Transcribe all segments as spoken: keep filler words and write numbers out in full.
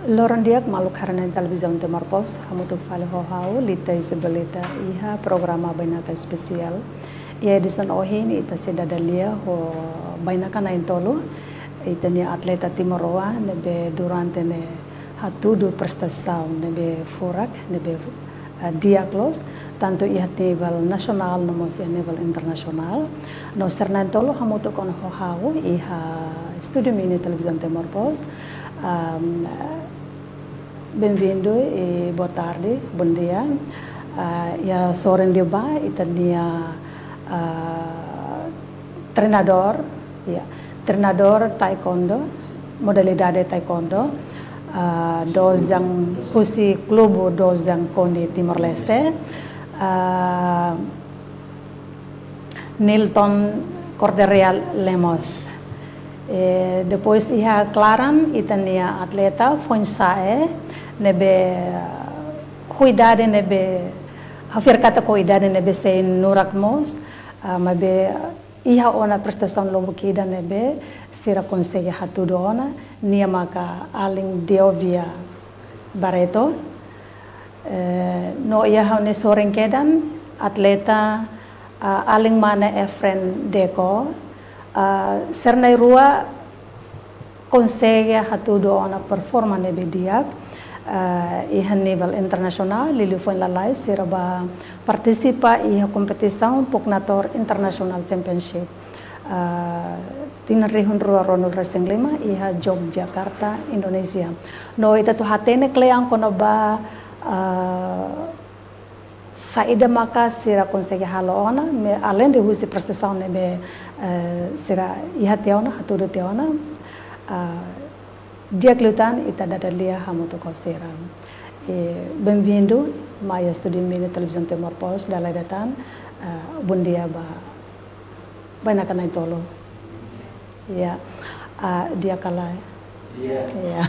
Loron di'ak maluk haree-na'in televizaun Timor Post, hamutuk fali ho ha'u, Lita Isabelita, iha programa Bainaka Espesiál. Iha edisaun ohin ita sei dada lia ho bainaka na'in-tolu, ita-nia atleta timoroan ne'ebé durante ne'e hatudu prestasaun ne'ebé furak, ne'ebé, eh, di'ak loos, tantu iha nivel nasionál no mós iha nivel internasionál. No sira na'in-tolu hamutuk ona ho ha'u iha estúdiu mini televizaun Timor Post. Am, benvindu i boa tarde, bom dia. Ah, iha sorin liubá, ita-nia, ah, treinadór, ya, treinadór taekwondo, modalidade taekwondo, ah, Dojang, husi klube Dojang KONI Timor-Leste, ah, Nilton Corderial Lemos. Eh, depois iha klaran ita-nia atleta foin-sa'e ne'ebé ho idade ne'ebé, ha'u fiar katak ho idade ne'ebé sei nurak mós, ah, maibé iha ona prestasaun lubuk ida ne'ebé sira konsege hatudu ona, nia maka alin Deovia Barreto. Eh, no iha ha'u-nia sorin kedan, atleta, ah, alin mane Efren Deco, ah, sira na'in-rua konsege hatudu ona performa ne'ebé di'ak, eh, iha nivel internasionál, liuliu foin lalais sira bá partisipa iha kompetisaun Pugnator International Championship, eh, tinan rihun rua ruanulu resin lima iha Yogyakarta, Indonézia. No ita atu hatene kle'an kona-ba, eh, saida maka sira konsege halo ona, maibé aleinde husi prestasaun ne'ebé, eh, sira iha tiha ona, hatudu tiha ona, ah, di'ak liután ita dada lia hamutuk ho sira. Eh, benvindu mai estúdiu mini televizaun Timor Post, dala ida tan, ah, bom dia ba bainaka na'in-tolu. Ya, ah, di'ak ka lae? Ya. Ya.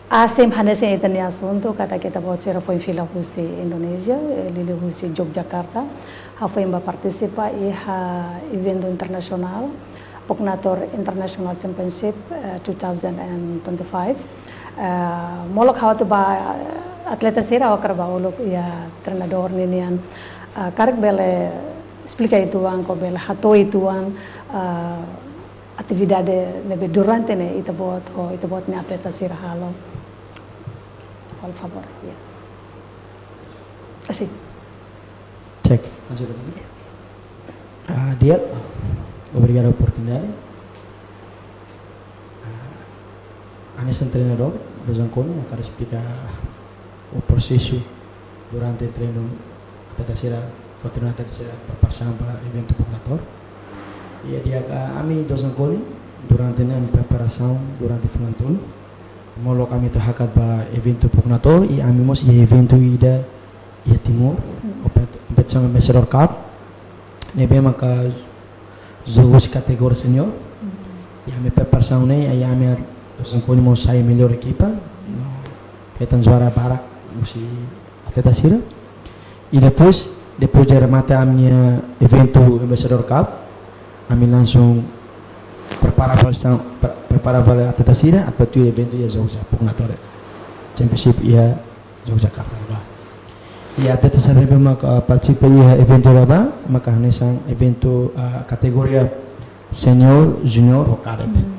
Ah, sim, hanesan ita-nia asuntu, katak ita-boot sira foin fila husi Indonézia, eh, liuliu husi Yogyakarta. Ha'u foin bá partisipa iha eventu internasionál, Pugnator International Championship, eh, two thousand and twenty-five. Eh, molok ha'u atu bá, eh, atleta sira, ha'u hakarak bá uluk iha treinadór ninian. Ah, karik bele esplika uitoan ka bele hato'o uitoan, ah, atividade ne'ebé durante ne'e ita-boot ho ita-boot nia atleta sira halo. Por favor, ya. Assim. Cek, masuk ke sini. Ah, di'ak, obrigadu oportunidade. Ah, hanesan treinadór Dojang KONI, hakarak esplika o prosesu durante treinu atleta sira, fó treinu atleta sira preparasaun ba eventu Pugnator. Iha di'ak, ah, ami Dojang KONI, durante ne'e ami preparasaun durante fulan tolu. Molok ami atu hakat ba eventu Pugnator, i ami mós iha eventu ida iha Timor, hmm, kompet-, kompetisaun Ambassador Cup. Ne'ebé maka jogu husi kategoria senior. Hmm. I ami preparasaun ne'e, i ami at-, Dojang KONI mós sai mellór ekipa. No hetan juara barak husi atleta sira. I depois, depois de remata ami-nia eventu Ambassador Cup, ami langsung prepara fali sa-, pre-, prepara fali atleta sira, atu bá tuir eventu iha Jogja, Pugnator Championship iha Jogjakarta ne'ebá. I atleta sira ne'ebé maka partisipa iha eventu ne'ebá, maka hanesan eventu, ah, kategoria senior, junior, ho cadet. Hmm.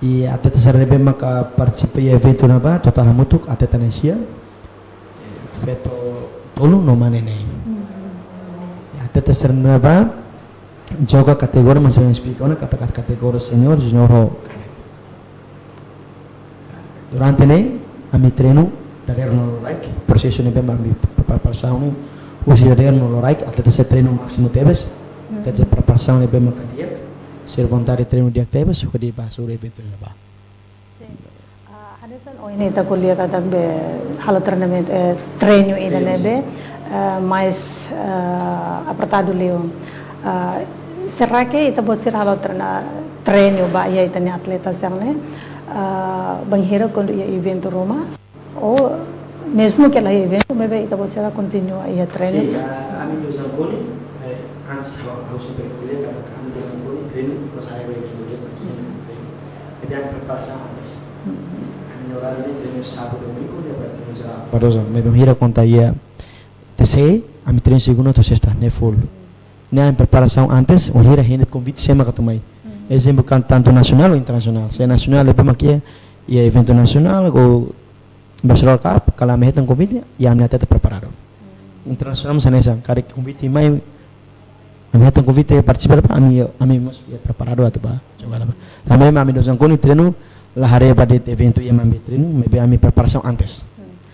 I atleta sira ne'ebé maka partisipa iha eventu ne'ebá, totál hamutuk atleta na'in-sia, eh, feto tolu no mane neen. Hmm. I atleta sira ne'ebá joga kategoria, mas ami esplika ona katak kategoria senior, junior ho cadet. Durante ne'e, ami treinu dadeer no loraik, prosesu ne'ebé mak ami preparasaun ne'e, husi dadeer no loraik, atleta sira treinu másimu tebes, hmm, atleta sira preparasaun ne'ebé maka di'ak, sira vontade treinu di'ak tebes, hodi bá hasoru eventu ne'ebá. Sin. Ah, hanesan ohin ita ko'alia katak be halo treinamentu, eh, treinu ida, treinu, ne'ebé, eh, mais, eh, apertadu liu. Ah, será que ita-boot sira halo treina-, treinu ba iha ita-nia atleta sira ne'e, ah, bainhira kuandu iha eventu ruma? Ou mezmu ke la iha eventu, maibé ita-boot sira kontinua iha treinu? Sin, ah, ami Dojang KONI, eh, antes ha'u, ha'u sempre ko'alia katak ami Dojang KONI treinu, nos haree ba eventu de'it, mas ami treinu. Jadi ami preparasaun antes. Hmm. Ami Badoza, maibé hira konta iha T C, ami treinu segunda to'o sesta, ne'e full. Ne'e ami preparasaun antes, o hira hende konvite sé mak atu mai. Ezemplu, kan tantu nasionál ou internasionál. Se nasionál, depois mak iha, iha eventu nasionál, ou Basketball Cup, kalau ami hetan konvite, iha ami atleta preparadu. Internasionál mós hanesan, karik konvite mai, ami hetan konvite partisipa ba, ami, ami mós iha preparadu atu ba joga ba. Tanba ami dozan Koni treinu la haree ba de'it eventu iha ami treinu, maibé ami preparasaun antes.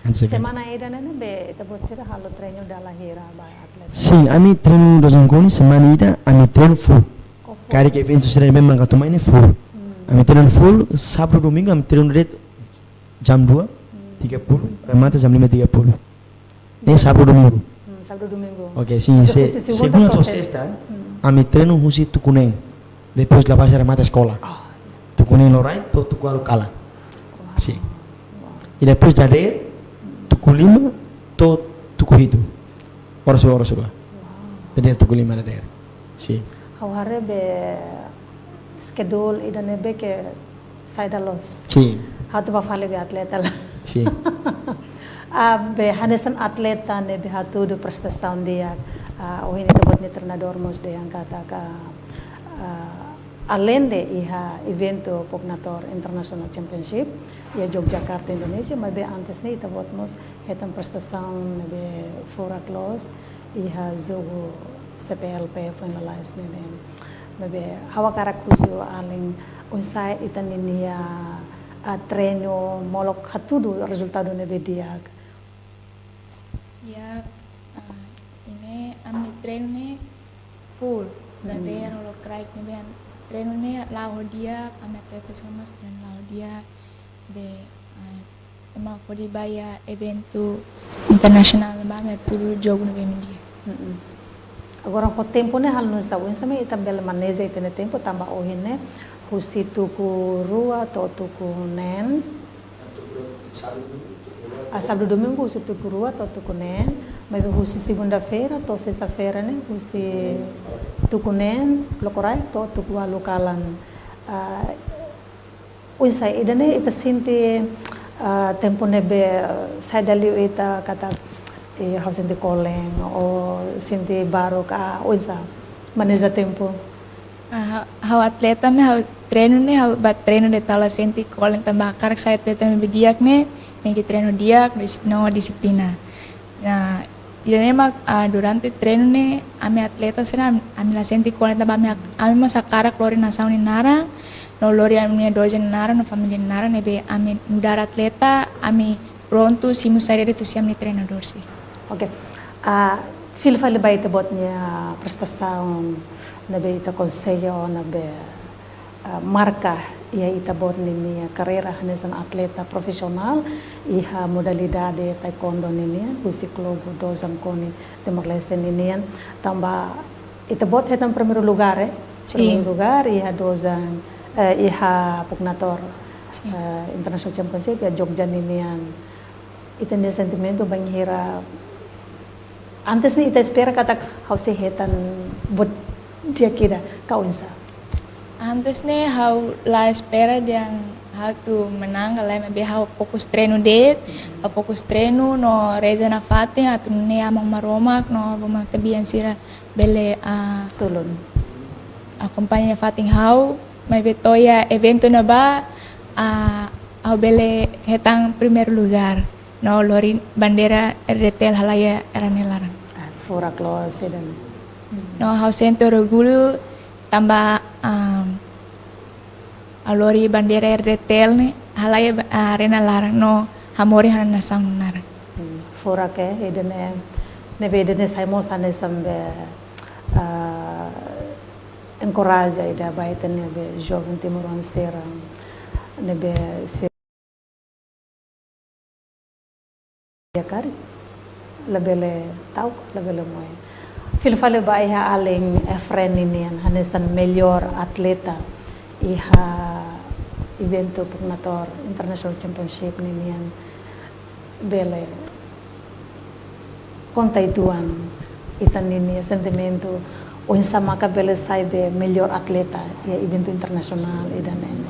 Antes eventu. Semana ida ne'e be ita-boot sira halo treinu dala hira ba atleta? Sin, ami treinu dozan Koni semana ida, ami treinu full. Oh, full. Karik eventu sira ne'ebé mak atu mai ne'e full. Ami treinu full, sábadu domingu ami treinu de'it jam dua tiga puluh, remata jam lima tiga puluh. Ne'e sábadu domingu. Hmm, sábadu domingu. Oke, sin, husi segunda to'o sesta, ami treinu husi tuku neen. Depois labarik remata eskola. Tuku neen loraik to'o tuku ualu kalan. Sin. I depois dadeer tuku lima to'o tuku hitu. Oras rua, oras rua. Dadeer tuku lima dadeer. Sin. Ha'u haree be schedule ida ne'ebé ke saida loos. Sin. Ha'u atu ba fali be atleta la. Sin. Ah, be hanesan atleta ne'ebé hatudu prestasaun di'ak. Ah, ohin ita-boot nia treinadór mós dehan katak, ah, alende iha eventu Pugnator International Championship iha Yogyakarta, Indonézia, maibé antes ne'e ita-boot mós hetan prestasaun ne'ebé furak loos iha jogu C P L P foin lalais ne'e. Maibé ha'u hakarak husu alin oinsá ita-nia, ah, treinu molok hatudu rezultadu ne'ebé di'ak. Ya, ah, ida-ne'e ami treinu ne'e full. Dadeer, loraik ne'ebé treinu ne'e la'o di'ak, ami atleta sira mós treinu la'o di'ak. Be, ah, ema hodi ba iha eventu internasionál ba, ami hatudu jogu ne'ebé mak di'ak. Mm-mm. Agora ho tempu ne'e halo nu'usá, oinsá mak ita bele maneja ita-nia tempu tanba ohin ne'e husi tuku rua to'o tuku neen. Ah, sábadu domingu husi tuku rua to'o tuku neen, maibé husi segunda-feira to'o sesta-feira ne'e husi tuku neen loraik to'o tuku ualu kalan. Ah, oinsá ida-ne'e ita sente, ah, tempu ne'ebé, ah, saida liu ita katak, eh, ha'u sente kolen, ou sente baruk ka, oinsá maneja tempu? Ah, ha'u, ha'u atleta ne'e, ha'u treinu ne'e, ha'u ba treinu de'it ha'u la sente kolen tanba hakarak sai atleta ne'ebé di'ak ne'e, tenke treinu di'ak, dis-, no dixiplina. Nah, ida-ne'e mak, ah, durante treinu ne'e, ami atleta sira, ami, ami la sente kolen tanba ami hak-, ami mós hakarak lori nasaun nia naran, no lori ami-nia dojen nia naran, no família nia naran, ne'ebé ami nu'udar atleta, ami prontu, simu saida de'it husi ami-nia treinadór sira. Oke. Ah, fila fali ba ita-boot nia prestasaun, ne'ebé ita konsege ona be ah, marka iha ita-boot ninia karreira hanesan atleta profisionál iha modalidade taekwondo ninian, husi klubu Dozan Koni Timor-Leste ninian, tanba ita-boot hetan primeiru lugár, eh? Sin. Primeiru lugár iha Dozan, eh, iha Pugnator, sin, eh, International Championship iha Jogja ninian. Ita-nia sentimentu bainhira antes ne'e ita espera katak ha'u sei hetan buat di'ak ida ka oinsá? Antes ne'e ha'u la espera dehan ha'u atu menang ka lae, maibé ha'u fokus treinu de'it, ha'u fokus treinu no reza nafatin atu nune'e Aman Maromak no Aman Tabian sira bele, ah, tulun, akompaña nafatin ha'u, maibé to'o iha eventu ne'ebá, ah, ha'u bele hetan primeiru lugár no lori bandeira R D T L halai iha rai-na'in laran. Ah, furak loos ida-ne'e. No ha'u sente orgullu tanba, ah, ha'u lori bandeira R D T L ne'e halai iha ba-, ah, rai-na'in laran no hamoris ha'u-nia nasaun nia naran. Hmm, furak, eh, ida-ne'e, ne'ebé ida-ne'e sai mós hanesan be, ah, enkoraja ida ba ita-nia be joven timoroan sira ne'ebé sira karik labele ta'uk, labele moe. Fila fali ba iha alin Efren ninian, hanesan mellór atleta iha eventu Pugnator International Championship ninian, bele konta uitoan ita-nia sentimentu, oinsá maka bele sai be mellór atleta iha eventu internasionál ida-ne'e.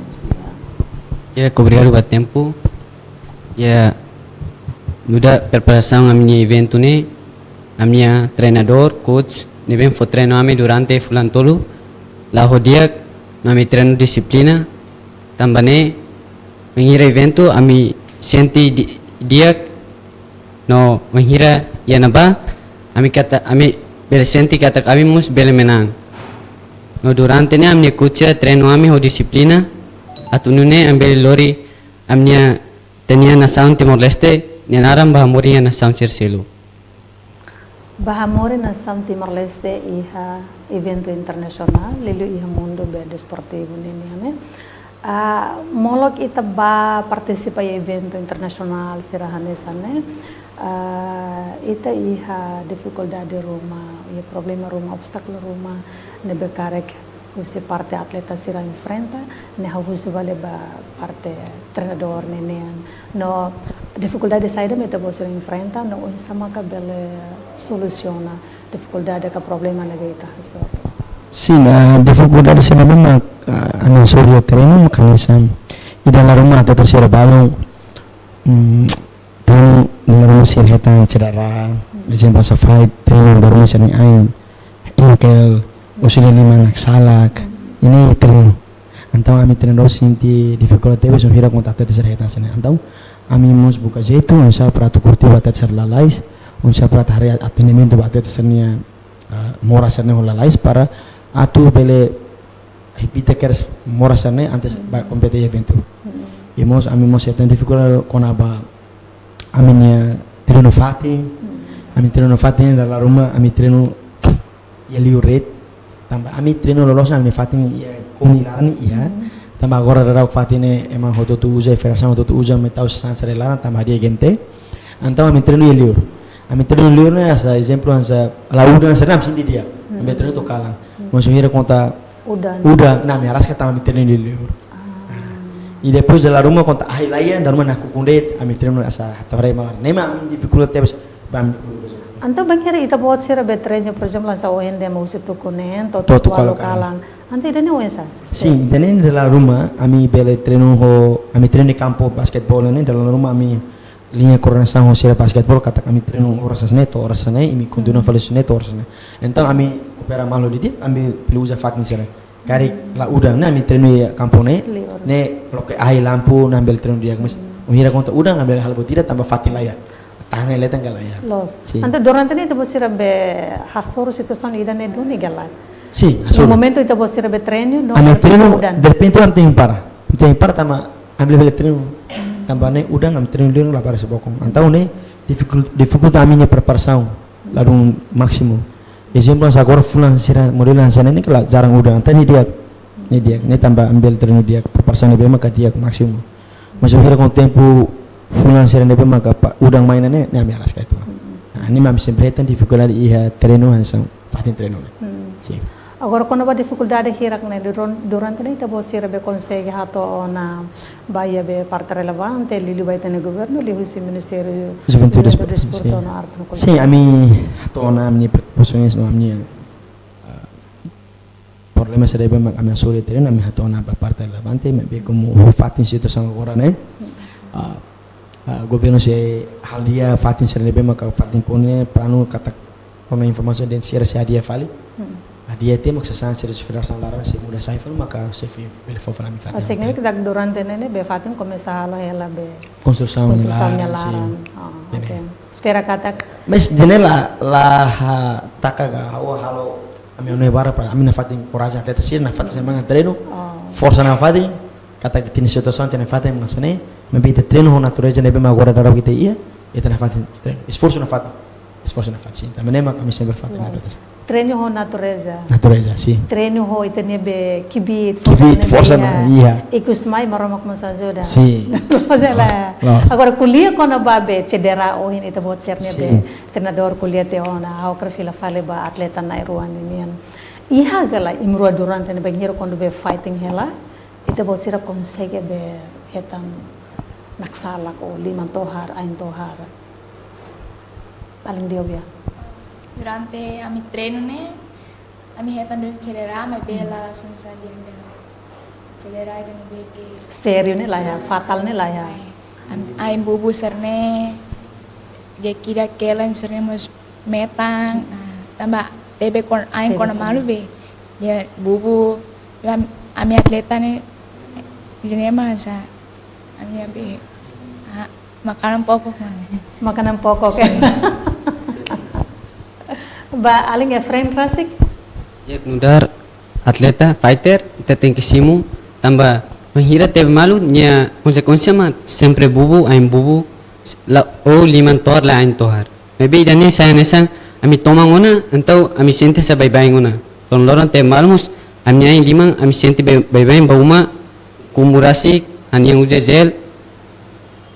Ya, obrigadu ba tempu. Ya, nu'udar preparasaun ami-nia eventu ne'e, ami-nia treinadór, coach, ne'ebé fó treinu ami durante fulan tolu, la'o di'ak, no ami treinu dixiplina, tanba ne'e, bainhira eventu, ami sente di-, di'ak, no bainhira iha ne'ebá, ami kata, ami bele sente katak ami mós bele menang. No durante ne'e ami-nia coach treinu ami ho dixiplina, atu nune'e ami bele lori ami-nia ita-nia nasaun Timor-Leste, nia naran bá hamoris iha nasaun sira seluk. Bá hamoris nasaun Timor-Leste iha eventu internasionál, liuliu iha mundu be desportivu ninian ne'e. Ah, molok ita bá partisipa iha eventu internasionál sira hanesan ne'e, ah, ita iha difikuldade ruma, iha problema ruma, obstákulu ruma, ne'ebé karik husi parte atleta sira enfrenta, ne'e ha'u husu fali ba parte treinadór ninian. No difikuldade saida mak ita-boot sira enfrenta, no oinsá maka bele solusiona difikuldade ka problema ne'ebé ita hasoru? Sin, ah, difikuldade sira ne'ebé mak, ah, ami hasoru iha terrenu mak hanesan, ida dala ruma atleta sira balun, mm, treinu dala ruma sira hetan cedera, ezemplu hanesan fahe treinu dala ruma sira-nia ain, enkel, ou sira-nia liman naksalak, ne'e treinu. Entaun ami treinadór sente difikuldade tebes, bainhira konta atleta sira hetan hanesan ne'e. Entaun ami mós buka jeitu, oinsá para atu kortija atleta sira lalais, oinsá para atu haree atendimentu ba atleta sira-nia, ah, moras sira-ne'e ho lalais, para atu bele evita kedas moras sira-ne'e antes bá kompete iha eventu. I mós, ami mós hetan difikuldade kona-ba ami-nia treinu fatin, ami treinu fatin dala ruma, ami treinu iha liur de'it, tanba ami treinu loloos ami fatin iha koni laran iha, tanba agora daudaun fatin ne'e ema hotu-hotu uza, federasaun hotu-hotu uza, mai tau sasán sira iha laran, tanba hadi'a game te. Entaun ami treinu iha liur. Ami treinu liur ne'e hanesan ezemplu hanesan la udan hanesan ne'e ami sente di'ak. Ami treinu to'o kalan. Maibé bainhira konta udan. Udan, ne'e ami araska tanba ami treinu iha liur. Ah. I depois dala ruma konta ahi laiha, dala ruma nakukun de'it, ami treinu hanesan hatohore malar. Ne'e mak ami difikuldade tebes, ba ami. Entaun bainhira ita-boot sira be treinu, por ezemplu, hanesan ohin dehan mak husi tuku neen to'o tuku ualu kalan. Entaun ida-ne'e oinsá? Sin, ida-ne'e dala ruma, ami bele treinu ho, ami treinu iha kampu basketeból ne'e, dala ruma ami liña koordenasaun ho sira basketeból, katak ami treinu oras hanesan ne'e, to'o oras hanesan ne'e, imi kontinua fali hanesan ne'e, to'o oras hanesan ne'e. Entaun ami opera malu didi'ak, ami bele uza fatin sira. Karik la udan ne'e ami treinu iha kampu ne'e, ne'e loke ahi lampu, ne'e ami bele treinu di'ak, mas bainhira konta udan, ami bele halo buat ida tanba fatin laiha. Tahan iha leten ka laiha. Loos. Sin. Entaun durante ne'e ita-boot sira be hasoru situasaun ida-ne'e duni ka lae? Sin, hasoru. Momentu ita-boot sira be treinu, no ami treinu, udan. Derrepente ami tenke para. Ami tenke para tanba ami labele treinu. Tanba ne'e udan, ami treinu liur la para se bokon. Entaun ne'e difikul-, difikulta ami-nia preparasaun ladún másimu. Ezemplu, hanesan agora fulan sira modelu hanesan ne'e ne'e kala jarang udan, entaun ne'e di'ak. Ne'e di'ak, ne'e tanba ami bele treinu di'ak, preparasaun ne'ebé maka di'ak másimu. Mas bainhira konta tempu fulan sira ne'ebé maka pa-, udan mai ne'e, ne'e ami araska uitoan. Nah, ne'e mak ami sempre hetan difikuldade iha terrenu hanesan fatin treinu ne'e. Hmm. Sin. Agora, kona-ba difikuldade hirak ne'e, duran-, durante ne'e ita-boot sira be konsege hato'o ona ba iha be parte relevante, liuliu ba ita-nia governu, liuhusi Ministériu Juventude, Juventude, Desportu, Desportu, sin, no Arte no Kultura. Sin, ami hato'o ona ami-nia preokupasaun no ami-nia, ah, problema sira ne'ebé mak ami hasoru iha terrenu, ami hato'o ona ba parte relevante, maibé komu fatin situasaun agora ne'e, ah, ah, governu sei hadi'a fatin sira ne'ebé maka fatin kone planu katak kona informasaun dehan sira sei hadi'a fali. Hmm. Hadi'a tiha mak sasán sira husi federasaun laran sei muda sai fali maka sei fó, bele fó fali ami fatin. Signifika katak durante ne'e ne'e be fatin komesa halo hela be konstrusaun, konstrusaun nia laran, nia laran. Sin. Oh, oke. Espera katak. Mas ida-ne'e la, la hataka ka ha'u halo ami-nia oan barak para ami nafatin korajen atleta sira, nafatin semangat treinu. Oh. Forsa nafatin, katak ita-nia situasaun ita nafatin hanesan ne'e, maibé ita treinu ho natureza ne'ebé mak agora daudaun ita iha, ita nafatin treinu. Esforsu nafatin. Esforsu nafatin, sin. Tanba ne'e mak ami sempre fatin. Loos. Atleta sira. Treinu ho natureza. Natureza, sin. Treinu ho ita-nia be kbiit, kbiit, forsa, forsa ne'ebé iha. Iha. Ikus mai Maromak mós ajuda. Sin. Maibé la. Loos. Agora ko'alia kona-ba be cedera ohin ita-boot sira-nia be. Sin. Treinadór ko'alia tiha ona, ha'u hakarak fila fali ba atleta na'in-rua ninian. Iha ka lae imi-rua durante ne'e bainhira kuandu be fighting hela, ita-boot sira konsege be hetan naksalak ou liman tohar, ain tohar? Paling di'ak oinsá? Durante ami treinu ne'e, ami hetan duni cedera, maibé la hanesan dehan. Cedera ida ne'ebé ke sériu ne'e la iha, fatal ne'e la iha. Ai. Ain bubu sira-ne'e, di'ak ida kelan sira-ne'e mós metan, ah, tanba tebe kon, ain kona malu be. Di'ak bubu, ami atleta ne'e, ida-ne'e mak hanesan, ami be, ah, makanan pokok mane. Makanan pokok, eh. Ba alin Efren rasik? Di'ak nu'udar atleta, fighter, ita tenke simu, tanba bainhira tebe malu, nia konsekuénsia mak sempre bubu, ain bubu, la, ou liman tohar, la ain tohar. Maibé ida-ne'e sai hanesan ami toman ona, entaun ami sente hanesan baibain ona. Loron-loron tebe malu mós, ami ain liman, ami sente bai, baibain ba uma, kumbu rasik, hanesan uza jel,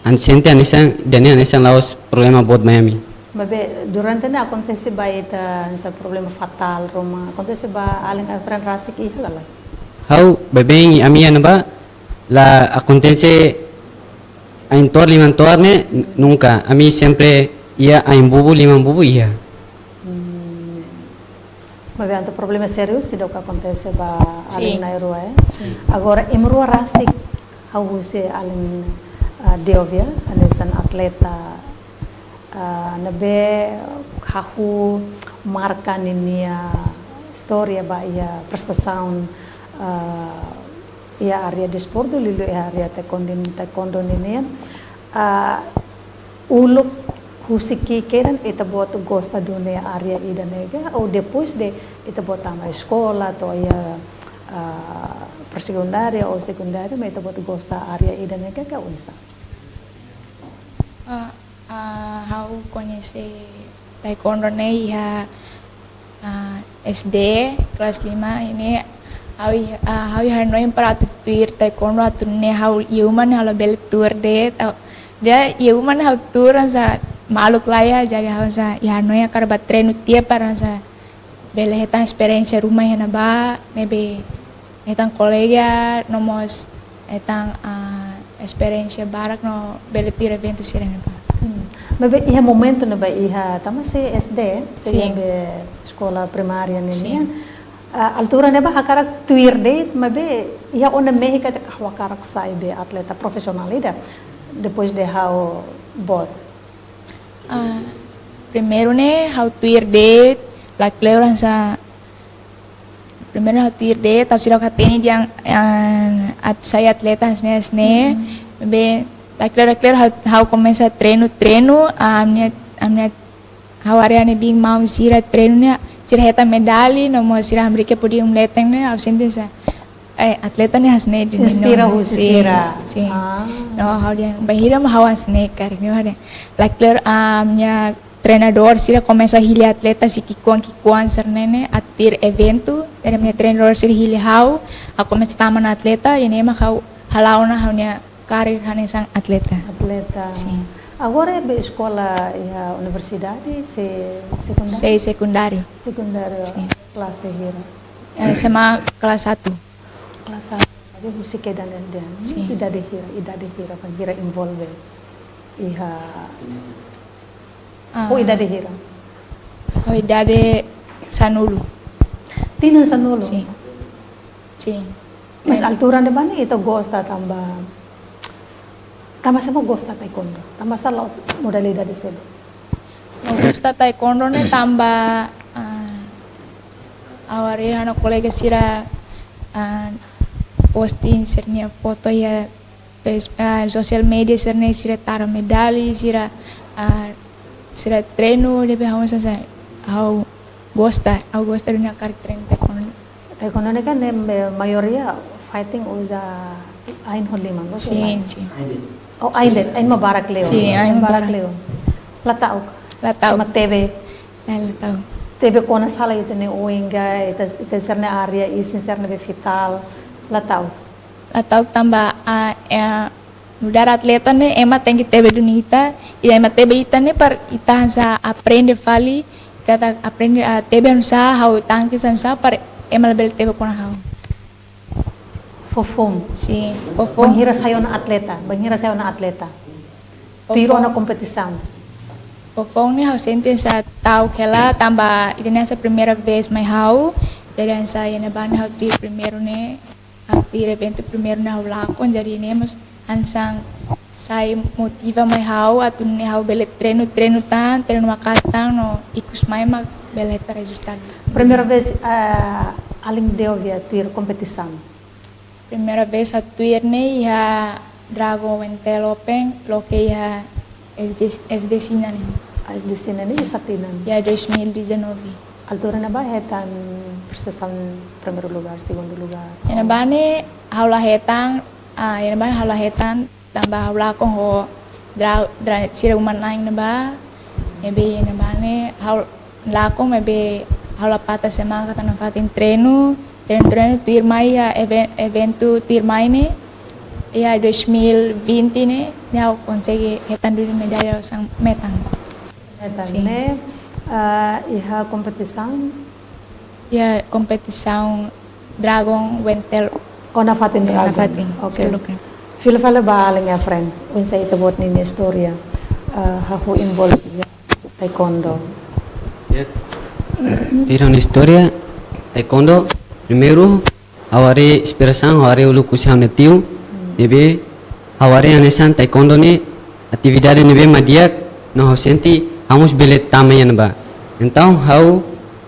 ami sente hanesan, ida-ne'e hanesan la'ós problema boot mai ami. Maibé durante ne'e akontese ba ita hanesan problema fatál ruma, akontese ba alin Efren rasik iha ka lae? Ha'u baibain ami iha ne'ebá la akontese ain tohar liman tohar ne'e nunka. Ami sempre iha ain bubu, liman bubu iha. Hmm. Maibé entaun problema sériu seidauk akontese ba alin na'in-rua, eh? Sin. Agora, imi rua rasik, ha'u husu alin, ah, Deovia, hanesan atleta, ah, ne'ebé hahú marka ninia istória ba iha prestasaun, ah, iha área desportu, liuliu iha área taekwondo, taekwondo ninian. Ah, uluk husi ki'ik kedan ita-boot gosta duni área ida-ne'e ka, ou depois de ita-boot tama eskola, to'o iha, ah, pré-sekundária ou sekundária, mak ita-boot gosta área ida-ne'e ka, ka oinsá? Ah, ah, ha'u koñese taekwondo ne'e iha, ah, S D, kelas lima ne'e, ha'u iha, ah, ha'u iha hanoin para atu tuir taekwondo atu nune'e ha'u iha uma ne'e ha'u labele tuur de'it, ha'u, ida iha uma ne'e ha'u tuur hanesan malu ka lae, jadi ha'u hanesan iha hanoin hakarak bá treinu tiha para hanesan bele hetan esperiénsia ruma iha ne'ebá, ne'ebé hetan kolega, no mós hetan, ah, esperiénsia barak no bele tuir eventu sira-ne'ebá. Hmm. Maibé iha momentu ne'ebá iha, tanba sei S D, sei Sin. Iha be eskola primária ne'e Sin. Nian. Ah, altura ne'ebá hakarak tuir de'it, maibé iha ona mehi katak ha'u hakarak sai be atleta profisionál ida, depois de ha'u boot. Ah, primeiru ne'e ha'u tuir de'it, lakleur hanesan, primeiru ha'u tuir de'it, ha'u seidauk hatene dehan, ah, atu sai atleta hanesan ne'e, hanesan ne'e. Hmm. Be, lakleur, lakleur ha'u, ha'u komesa treinu, treinu, ah, ami-nia, ami-nia, ha'u haree ha'u-nia biin-maun sira treinu ne'e, sira hetan medalla, no mós sira hamriik iha pódiu leten ne'e, ha'u sente hanesan, eh, atleta ne'e hanesan ne'e duni. Inspira no, husi sin, sira. Sin. Ah. No, ha'u dehan, bainhira mak ha'u hanesan ne'e karik, ne'e ha'u dehan. Lakleur, ah, ami-nia treinadór sira komesa hili atleta husi ki'ikoan-ki'ikoan sira-ne'e ne'e atu tuir eventu. Jadi ami-nia treinadór sira hili ha'u, ha'u komesa tama ona atleta, i ne'e mak ha'u hala'o ona ha'u-nia karir hanesan atleta. Atleta. Sin. Agora be eskola iha universidade, se sekundáriu? Sei sekundáriu. Sekundáriu. Sin. Klase hira? Eh, S M A kelas satu. Kelas satu. Jadi husi kedan S D. Sin. Idade hira, idade hira, bainhira envolve iha. Ah. Ho idade hira? Ho idade sanulu. Tinan sanulu? Sin. Sin. Mas altura ne'ebá ne'e ita gosta tanba, tanba sá mak gosta taekwondo? Tanba sá la'ós modalidade seluk? Ha'u gosta taekwondo ne'e tanba, ah, ha'u haree ha'u-nia kolega sira, ah, posting sira-nia foto iha Face-, ah, sosial média sira-ne'e sira tara medalla, sira, ah, sira treinu, ne'ebé ha'u hanesan, ha'u gosta, ha'u gosta duni hakarak treinu taekwondo. Taekwondo ne'e kan ne'e, eh, maioria fighting uza ain ho liman, loos ka lae? Sin, sin. Oh, ain de'it, ain mak barak liu. Sin, ain mak barak liu. La ta'uk? La ta'uk. Ema tebe. Eh, la ta'uk. Tebe kona sala ita-nia oin ka, ita, ita sira-nia área isin sira ne'ebé vitál. La ta'uk? La ta'uk tanba, ah, eh, nu'udar atleta ne'e, ema tenke tebe duni ita, i ema tebe ita ne'e para ita hanesan aprende fali, katak aprende, ah, tebe oinsá, ha'u tangkis oinsá, para ema labele tebe kona ha'u. Foufoun? Sin, foufoun. Bainhira sai ona atleta, bainhira sai ona atleta. Tuir ona kompetisaun. Foufoun ne'e ha'u sente hanesan ta'uk hela, tanba ida-ne'e hanesan primeira vez mai ha'u, jadi hanesan iha ne'ebá ne'e ha'u tuir primeiru ne'e, Atu eventu primeiru ne'e ha'u lakon, jadi ne'e mós hanesan sai motiva mai ha'u atu nune'e ha'u bele treinu, treinu tan, treinu maka'as tan no ikus mai mak bele hetan rezultadu. Primeira vez, eh, alin Deovia tuir kompetisaun? Primeira vez ha'u tuir ne'e iha Dragon Wentel Open, loke iha S D, S D Sina ne'e. S D Sina ne'e iha tinan? Iha dois mil e dezanove. Altura ne'ebá hetan prestasaun primeiru lugar, segundu lugar? Iha ne'ebá ne'e ha'u la hetan, ah, iha ne'ebá ne'e ha'u la hetan, tanba ha'u lakon ho dra-, dra-, sira uma-na'in ne'ebá, ne'ebé iha ne'ebá ne'e ha'u lakon, maibé ha'u la patah semangat, ha'u nafatin treinu, treinu, treinu, tuirmai iha even-, eventu tuirmai ne'e, iha dois mil e vinte ne'e, ne'e ha'u konsege hetan duni medalla osan-metan. Metan. Sin. Ne'e, ah, iha kompetisaun? Iha kompetisaun Dragon Wentel. Oh, nafatin Dragon. Nafatin, oke. Seluk ne'e. Fila fali ba alin nia friend, oinsá ita-boot nia istória, eh, hahú envolve iha taekwondo? Ya. Tuir ha'u-nia istória taekwondo, primeiru, ha'u haree inspirasaun, ha'u haree uluk husi ha'u-nia tiu, ne'ebé ha'u haree hanesan taekwondo ne'e atividade ne'ebé mak di'ak, no ha'u sente ha'u mós bele tama iha ne'ebá. Entaun ha'u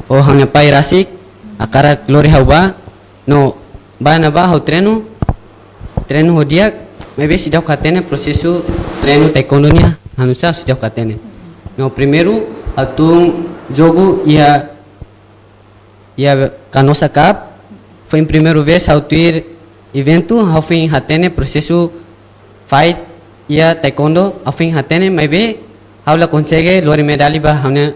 ho ha'u-nia pai rasik hakarak lori ha'u bá, no bá iha ne'ebá ha'u treinu, treinu ho di'ak, maibé seidauk hatene prosesu treinu taekwondo nian, ha'u seidauk hatene. No primeiru, ha'u tun jogu iha, iha Canossa Cup, foin primeira vez ha'u tuir eventu, ha'u foin hatene prosesu fight iha taekwondo, ha'u foin hatene, maibé ha'u la konsege lori medalla ba ha'u-nia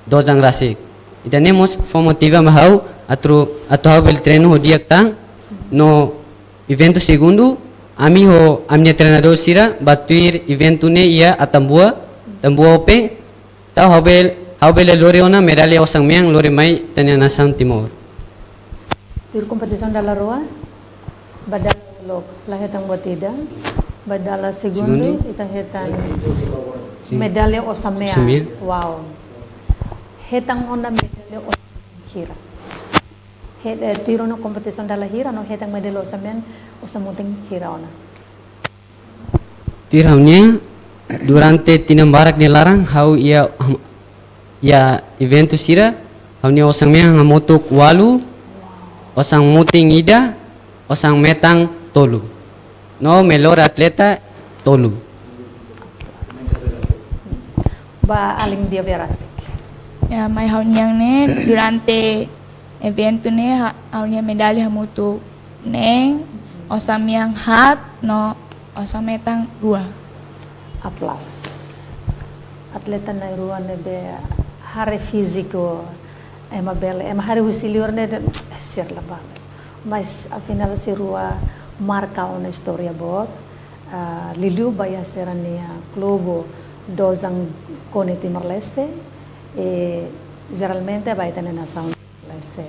dojang rasik. Ida-ne'e mós fó motiva mai ha'u atu, atu ha'u bele treinu ho di'ak tan, no eventu segundu, ami ho ami-nia treinadór sira bá tuir eventu ne'e iha Atambua, Atambua Open, tau ha'u bel-, ha'u bele lori ona medalla osan-mean lori mai ita-nia nasaun Timor. Tuir kompetisaun dala rua, ba dala uluk la hetan buat ida, ba dala segundu, segundu, ita hetan, sin, medalla osan-mean. Osan-mean. Wow. Hetan ona medalla osan-mean hira? He, eh, tuir ona kompetisaun dala hira no hetan medalla osan-mean, osan-mutin hira ona? Tuir ha'u-nia, durante tinan barak nia laran, ha'u iha, iha eventu sira, ha'u-nia osan-mean hamutuk ualu, osan-mutin ida, osan-metan tolu. No melhor atleta tolu. Ba alin Deovia rasik? Ya, mai ha'u-nian ne'e, durante eventu ne'e, ha-, ha'u-nia medalla hamutuk neen, osan-mean haat, no osan-metan rua. Aplauzu. Atleta na'in-rua ne'ebé haree fíziku, ema bele, ema haree husi liur ne'e dehan, "Eh, sira la bá." Mas afinál sira rua marka ona istória boot, ah, liuliu ba iha sira-nia klube dojang KONI Timor-Leste, i jeralmente ba ita-nia nasaun Leste.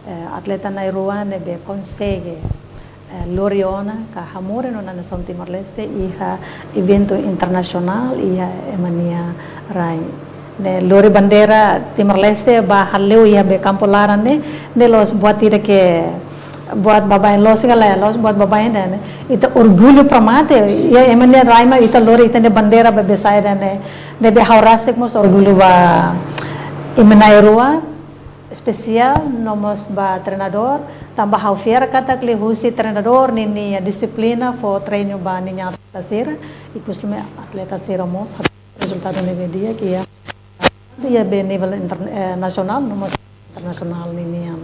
Eh, atleta na'in-rua ne'ebé konsege, eh, lori ona ka hamoris ona nasaun Timor-Leste iha eventu internasionál iha ema nia rai. Ne'e lori bandeira Timor-Leste bá hale'u iha be kampu laran ne'e, ne'e la'ós buat ida ke buat baibain, la'ós ka lae, la'ós buat baibain ida ne'e. Ita orgullu para mate, iha ema nia rai mak ita lori ita-nia bandeira bá besai ida ne'e. Ne'ebé ha'u rasik mós orgullu ba ema na'in-rua, espesiál no mós ba treinadór, tanba ha'u fiar katak liuhusi treinadór ninia dixiplina fó treinu ba ninia atleta sira, ikus liu mai atleta sira mós hato'o rezultadu ne'ebé di'ak iha, iha be nivel inter-, eh, nasionál no mós internasionál ninian.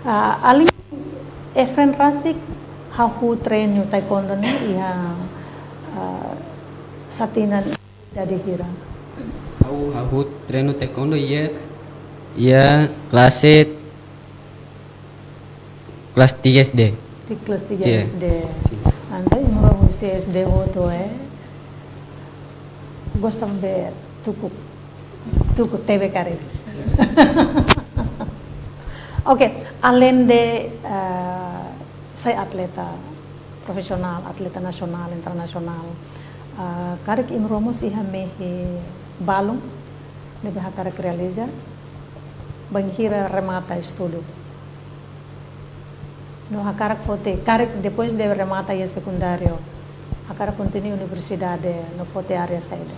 Ah, alin Efren rasik hahú treinu taekwondo ne'e iha, ah, sá tinan, idade hira? Ha'u, ha'u treinu taekwondo iha, iha klase, klase tiga S D. Di klase tiga S D. Sin. Entaun imrua husi S D hotu, eh? Gosta be tuku, tuku T V karik. Oke, alende, eh, sai atleta profisionál, atleta nasionál, internasionál, ah, karik imrua mós iha mehi balun ne'ebé hakarak realiza bainhira remata estudu? No hakarak foti, karik depois de remata iha sekundáriu, hakarak kontinua universidade no foti área saida?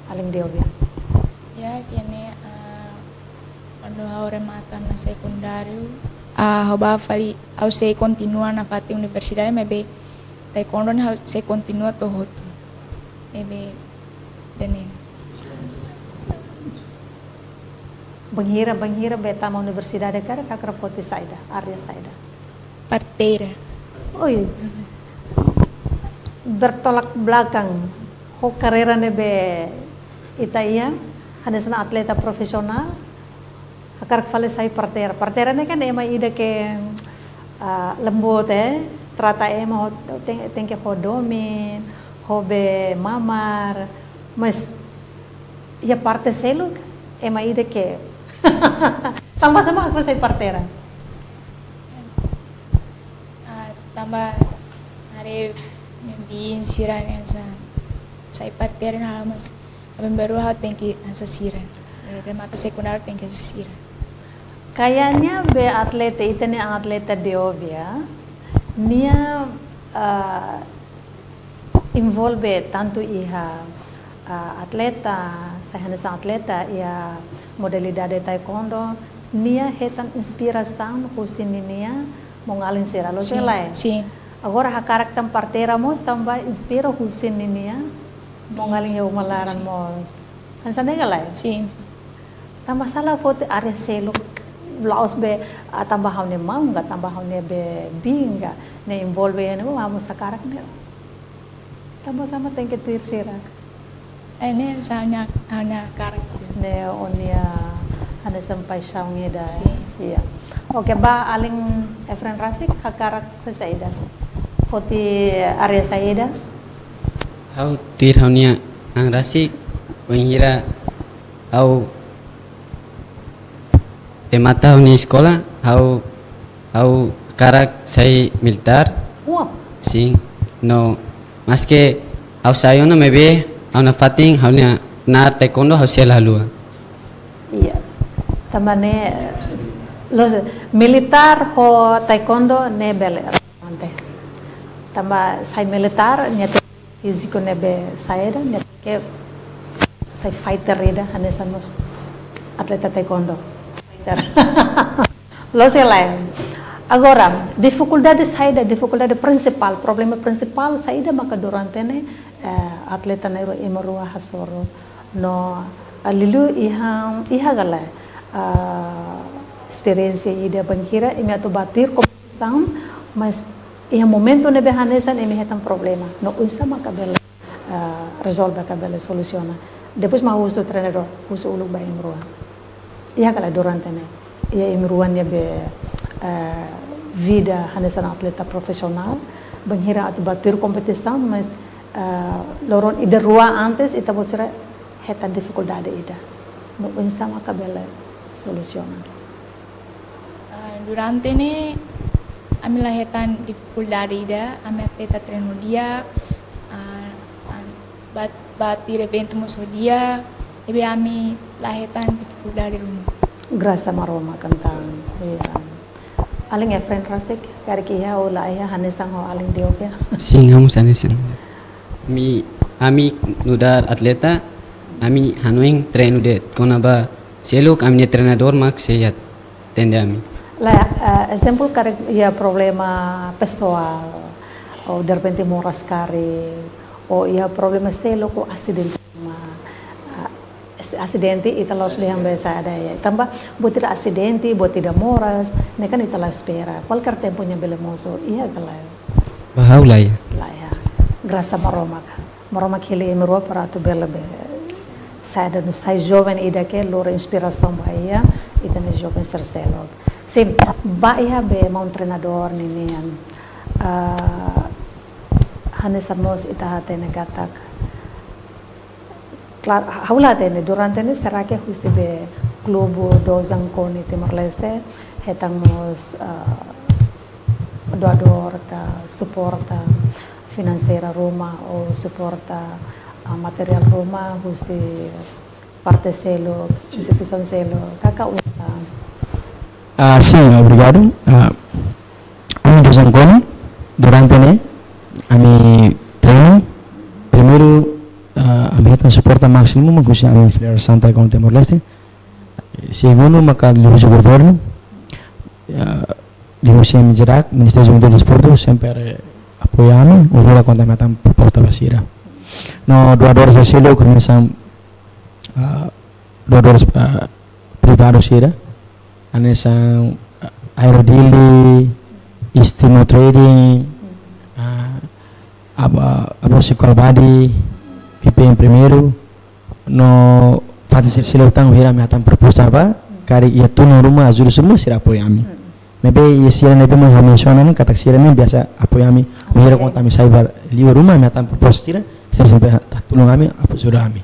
Alin Deovia. Ya, kene, ah, kuandu ha'u remata ona sekundáriu, ah, ha'u bá fali, ha'u sei kontinua nafatin universidade, maibé taekwondo ne'e ha'u sei kontinua to'o hotu. Ne'ebé, danin. Bainhira, bainhira bá tama universidade karik hakarak foti saida, área saida? Parteira. Oi. Bertolak belakang. Ho karreira ne'ebé ita iha, hanesan atleta profisionál, hakarak fali sai parteira. Parteira ne'e kan ema ida ke, ah, lembut, eh, trata ema ho, ten, tenke ho domin, ho bee mamar, mas iha parte seluk, ema ida ke. Tanba sá mak hakarak sai parteira? Ah, tanba haree maun-alin sira ne'e hanesan sai parteira ne'e halo mós, ami baru ha'u tenke hanesan sira. Remata sekundáriu tenke hanesan sira. Kayaknya bee atleta, ita-nia atleta Deovia, nia, ah, envolve tantu iha, ah, atleta, sai hanesan atleta iha modalidade taekwondo, nia hetan inspirasaun husi ninia maun-alin sira, loos ka lae? Sin. Agora hakarak tan parteira mós, tanba inspira husi ninia maun-alin iha uma laran mós. Hanesan ne'e ka lae? Sin. Tanba sá la foti área seluk, la'ós be, ah, tanba ha'u-nia maun ka, tanba ha'u-nia be biin ka, ne'e envolve iha ne'e, oh, ha'u mós hakarak ne'e. Tanba sá mak tenke tuir sira? Eh, ne'e hanesan ha'u-nia, ha'u-nia hakarak ida. Ne'e ó-nia hanesan paixaun ida. Sin. Iya. Oke, bá alin Efren rasik, hakarak sai saida? Foti área saida? Ha'u tuir ha'u-nia an rasik, bainhira ha'u remata ha'u-nia eskola, ha'u, ha'u hakarak sai militár. Uau. Sin, no, maske ha'u sai ona maibé, ha'u nafatin, ha'u-nia knaar taekwondo, ha'u sei la haluha. Iya. Tanba ne'e, loos, militár ho taekwondo ne'e bele. Ante. Tanba sai militár, nia tenke fíziku ne'ebé saida, nia tenke sai fighter ida, hanesan mós atleta taekwondo. Fighter. Loos ka lae. Agora, difikuldade saida, difikuldade prinsipál, problema prinsipál saida maka durante ne'e, eh, atleta na'in-rua, ema rua hasoru. No, ah, liuliu iha, iha ka lae, ah, esperiénsia ida bainhira imi atu bá tuir kompetisaun, mas iha momentu ne'ebé hanesan imi hetan problema. No oinsá maka bele, ah, rezolve ka bele solusiona. Depois mak husu treinadór, husu uluk ba imi rua. Iha ka lae durante ne'e. Iha imi rua nia be, eh, vida hanesan atleta profisionál. Bainhira atu bá tuir kompetisaun, mas, eh, loron ida rua antes, ita-boot sira hetan difikuldade ida. No oinsá maka bele solusiona? Ah, durante ne'e, ami la hetan difikuldade ida, ami atleta treinu di'ak, ah, ah, bá, bá tuir eventu mós ho di'ak, ne'ebé ami la hetan difikuldade ruma. Grasa Maromak entaun. Iya. Alin Efren rasik, karik iha ou la iha hanesan ho alin Deovia? Sin, ha'u mós hanesan. Ami, ami nu'udar atleta, ami hanoin treinu de'it. Kona-ba seluk, ami-nia treinadór mak sei hatene ami. Lae, eh, ezemplu karik iha problema pesoál, ou derrepente moras karik, ou iha problema seluk, ou asidente, ma, ah, es-, asidente ita la'ós dehan be saida, ya. Tanba buat ida asidente, buat ida moras, ne'e kan ita la espera. Kualkér tempu nia bele mosu, iha ka lae? Ba ha'u la iha. La iha. Grasa Maromak. Maromak hili imi rua para atu bele be saida, no sai joven ida ke lori inspirasaun ba iha ita-nia joven sira seluk. Sin, ba iha be maun treinadór ninian, ah, hanesan mós ita hatene katak. Klaru, ha'u la hatene, durante ne'e será ke husi be klube Dozan KONI Timor-Leste hetan mós, ah, doadór ka suporta finanseira ruma ou suporta, ah, materiál ruma husi parte seluk, instituisaun seluk, ka, ka oinsá? Ah, sin, obrigadu. Ah, suporta másimu mak husi ami Federasaun Taekwondo Timor-Leste. Segundu maka liuhusi governu, ya, liuhusi MJDAK, Ministériu Juventude Desportu, sempre apoia ami, wainhira kuandu ami hetan proposta ba sira. No doadores sira seluk, hanesan, ah, doadores, ah, privadu sira, hanesan, ah, Aero Dili, Istimo Trading, ah, Aba, Aba Siku Albadi, P P M Primeiru, no fatin sira seluk tan, wainhira ami hetan proposta ba, karik iha tulun ruma, ajuda ruma, sira apoia ami. Maibé iha sira ne'ebé mak ha'u mensiona ne'e, katak sira ne'e biasa apoia ami, wainhira kuandu ami sai ba liur ruma, ami hetan proposta sira, sira sempre tulun ami, ajuda ami.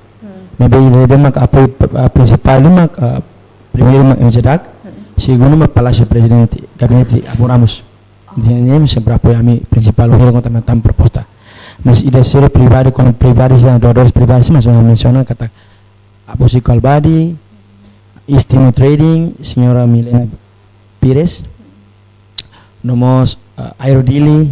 Maibé iha ne'ebé mak apoiu, ah, prinsipál mak, ah, primeiru mak MJDAK, segundu mak Palásiu Prezidente, Gabinete Abu Ramos. Ida-ne'e sempre apoia ami prinsipál, wainhira kuandu ami hetan proposta. Mas ida sira privadu, kuandu privadu sira, doadores privadu sira, mas ha'u mensiona katak Aba Siku Albadi, Istimo Trading, Señora Milena Pires, no mós, ah, Aero Dili,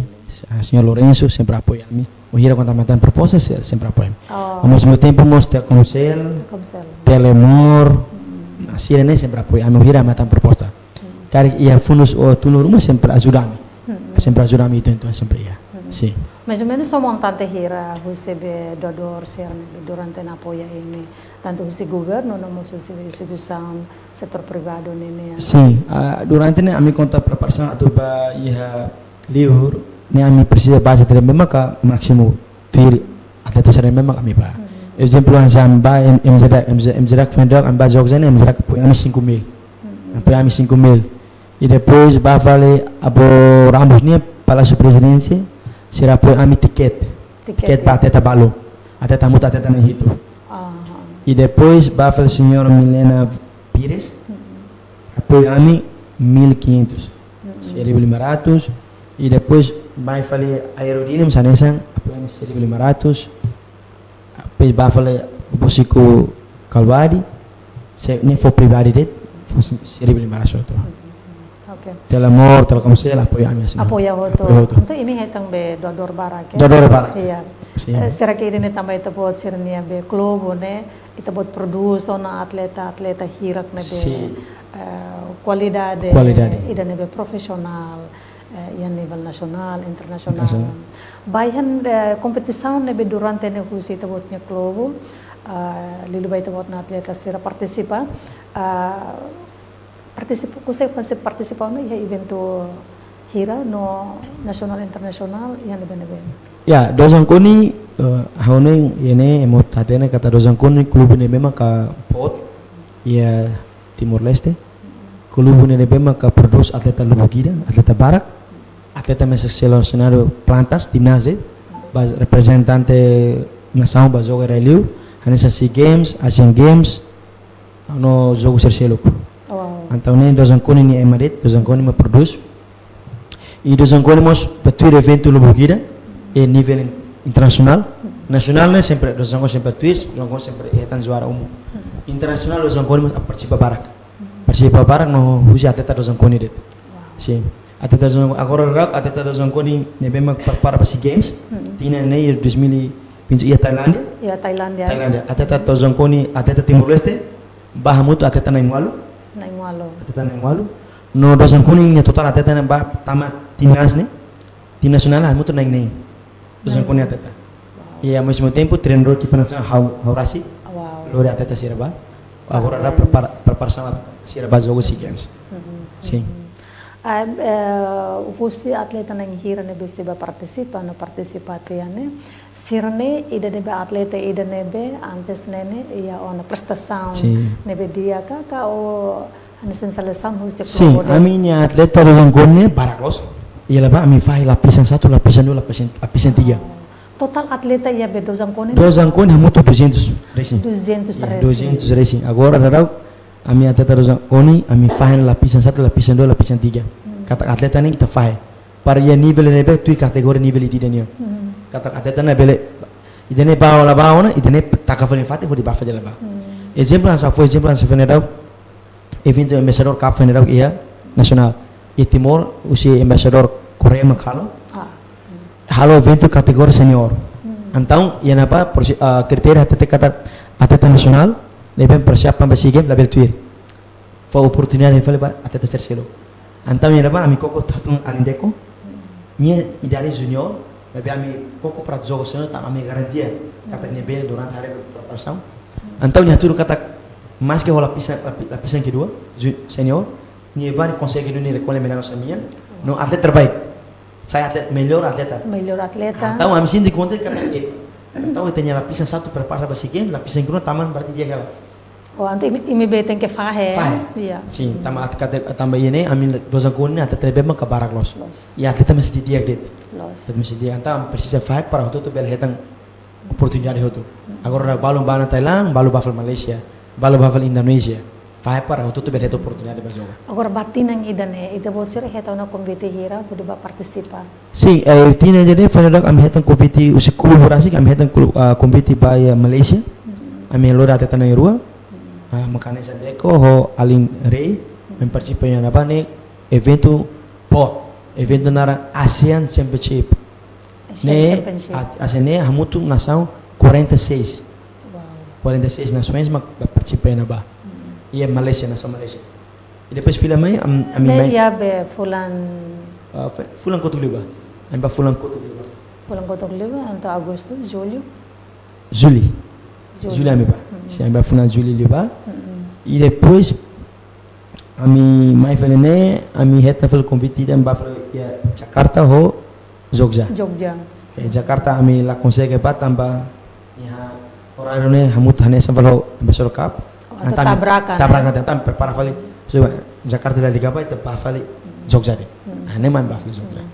ah, Señór Lourenço, sempre apoia ami. Wainhira kuandu ami hetan proposta, sira sempre apoia ami. Oh. Ao mesmo tempo, mós Telkomsel, Telkomsel. Telemor, ah, sira ne'e sempre apoia ami, wainhira ami hetan proposta. Karik iha fundus ou tulun ruma sempre ajuda ami. Sempre ajuda ami, entaun, entaun sempre iha. Sin. Mais ou menus montante hira husi be doadór sira ne'e durante ne'e apoia imi, tantu husi governu, no mós husi instituisaun setór privadu ne'e, ne'e? Sin, ah, durante ne'e ami kuandu preparasaun atu ba iha liur, ne'e ami presiza baze tene maka másimu tuir atleta sira ne'ebé mak ami ba. Ezemplu, hanesan ami ba M-, MJDAK, MJ, MJDAK foin daudauk, ami ba jogu ne'e, MJDAK apoia ami cinco mil. Apoia ami cinco mil. I depois ba fali Abu Ramos nian, Palásiu Prezidente, sira apoia ami tiket. Tiket. Tiket ba atleta balu. Atleta hamutuk atleta na'in hitu. Aha. I depois ba fali Señora Milena Pires, apoia ami mil e quinhentos. Seribu lima ratus. I depois ba fali Aero Dili, hanesan, apoia ami seribu lima ratus. Depois ba fali Aba Siku Albadi, se ne'e fó privadu de'it, fó seribu lima ratus hotu. Ok. Telemor, Telkomsel, apoia ami hanesan. Apoia hotu. Apoia hotu. Entaun imi hetan be doadór barak, ya? Doadór barak. Iya. Sin. Eh, será que ida-ne'e tanba ita-boot sira-nia be klubu ne'e, ita-boot prodús ona atleta, atleta hirak ne'ebé, sin, eh, kualidade, kualidade, ida ne'ebé profisionál, eh, iha nivel nasionál, internasionál. Internasionál. Ba iha, eh, kompetisaun ne'ebé durante ne'e husi ita-boot nia klubu, eh, liuliu ba ita-boot nia atleta sira partisipa, eh, partisipa, konsege partisipa ona iha eventu hira no nasionál, internasionál, iha ne'ebé-ne'ebé? Ya, Dozan Koni, eh, ha'u ne'e, iha ne'e, ema hotu hatene katak Dozan Koni klube ne'ebé maka boot iha Timor-Leste. Klube ne'ebé maka prodús atleta lubuk ida, atleta barak. Atleta mesak selesionadu plantas, timnas, eh, ba reprezentante nasaun ba jogu iha liur, hanesan SEA Games, Asian Games, no jogu sira seluk. Wow. Entaun ne'e Dozan Koni nia ema de'it, Dozan Koni mak prodús. I Dozan Koni mós ba tuir eventu lubuk ida, iha nivel in-, internasionál. Nasionál ne'e sempre, Dozan Koni sempre tuir, Dozan Koni sempre hetan juara umum. Internasionál Dozan Koni mós partisipa barak. Partisipa barak no husi atleta Dozan Koni de'it. Wow. Sin. Atleta Dozan, agora daudauk atleta Dozan Koni ne'ebé mak prepara ba SEA Games. Tinan ne'e dois mil e vinte iha Tailándia. Iha Tailándia. Tailándia. Atleta Dozan Koni, atleta Timor-Leste, ba hamutuk atleta na'in-ualu. Na'in-ualu. Atleta na'in-ualu. No Dozan Koni nia totál atleta ne'e ba tama timnas ne'e, tim nasionál hamutuk na'in-neen. Dozan Koni atleta. Wow. I ao mesmo tempo treinadór ekipa nasionál ha'u, ha'u rasik. Wow. Lori atleta sira ba. Agora ita prepara, preparasaun sira ba jogu SEA Games. Sin. Ah, eh, husi atleta na'in hira ne'ebé sei ba partisipa, no partisipa tiha ne'e, sira ne'e ida ne'ebé atleta ida ne'ebé antes ne'e ne'e iha ona prestasaun, sin, ne'ebé di'ak ka, ka ou hanesan selesaun husi, sin, klubu de'it? Ami-nia atleta Dozan Koni ne'e barak loos. Iha ne'ebá ami fahe lapisan satu, lapisan dua, lapisan, lapisan tiga. Oh. Totál atleta iha be Dozan Koni? Dozan Koni hamutuk duzentos resin. Duzentos resin. Ya, duzentos resin. Agora daudauk ami atleta Dozan Koni, ami fahe lapisan satu, lapisan dua, lapisan tiga. Hmm. Katak atleta ne'e ita fahe para iha nivel ne'ebé tuir kategoria nivel ida-idak nian. Hmm. Katak atleta ne'e bele, ida-ne'e bá la bá ona, ida-ne'e taka fali fatin, hodi bá fali la bá. Hmm. Ezemplu hanesan, fó ezemplu hanesan foin daudauk, eventu Embaixador Cup foin daudauk iha nasionál. Iha Timor, husi Embaixador Korea mak halo. Ah. Halo eventu kategoria senior. Hmm. Entaun iha ne'ebá, por si-, ah, kritéria hatete katak atleta nasionál ne'ebé persiapan ba SEA Games labele tuir. Fó oportunidade fali ba atleta terceiru. Entaun iha ne'ebá ami koko hatun alin Deco. Nia idade junior, maibé ami koko para joga senior, tanba ami garantia katak nia bele durante hari preparasaun. Entaun nia hatudu katak maske ho lapisan, lapi-, lapisan kedua, ju-, senior, nia bá nia konsege duni rekolla medalla sira-nian, no atleta terbaik. Sai atleta, melhor atleta. Melhor atleta. Entaun ami sente kontente katak, eh, entaun ita-nia lapisan satu prepara ba SEA Games, lapisan kedua tama berarti di'ak hela. Oh, entaun imi, imi be tenke fahe. Fahe. Iya. Sin, tanba at-, kate-, tanba iha ne'e, ami dosang koni ne'e, atleta ne'ebé maka barak loos. Loos. Iha atleta mesti di'ak de'it. Loos. Atleta mesti di'ak, entaun presiza fahe para hotu-hotu bele hetan oportunidade hotu. Agora balu bá ona Thailand, balu bá fali Malaysia, balu bá fali Indonesia. Fahe para hotu-hotu bele hetan oportunidade ba joga. Agora ba tinan ida-ne'e, ita-boot sira hetan ona konvite hira hodi bá partisipa? Sin, eh, tinan ida-ne'e foin dadauk ami hetan konvite husi klube rasik, ami hetan klu-, ah, konvite ba iha Malaysia. Ami lori atleta na'in-rua. Ah, maka hanesan Deco ho alin Rey, ami partisipa iha ne'ebá ne'e eventu boot, eventu naran ASEAN Championship. ASEAN Ne'e, Championship. A-, ASEAN ne'e hamutuk nasaun quarenta e seis. Wow. Quarenta e seis nasoens mak partisipa iha ne'ebá. Iha Malaysia, nasaun Malaysia. I depois fila mai, am-, ami Ne'e mai. Iha be fulan Ah, fe-, fulan kotuk liubá. Ami bá fulan kotuk liubá. Fulan kotuk liubá, entaun agostu, jullu? Jullu. Jullu. Jullu ami bá. Sin, ami bá fulan jullu liubá. I depois, ami mai fali ne'e, ami hetan fali konvite ida bá fali iha Jakarta ho Jogja. Jogja. Ke Jakarta ami la konsege bá tanba iha oráriu ne'e hamutuk hanesan fali ho Ambassador Cup. Oh, entaun ami tabrakan, tabrakan, entaun ami prepara fali. So, Jakarta la liga bá, ita bá fali Jogja de'it. Ah, ne'e mak bá fali Jogja.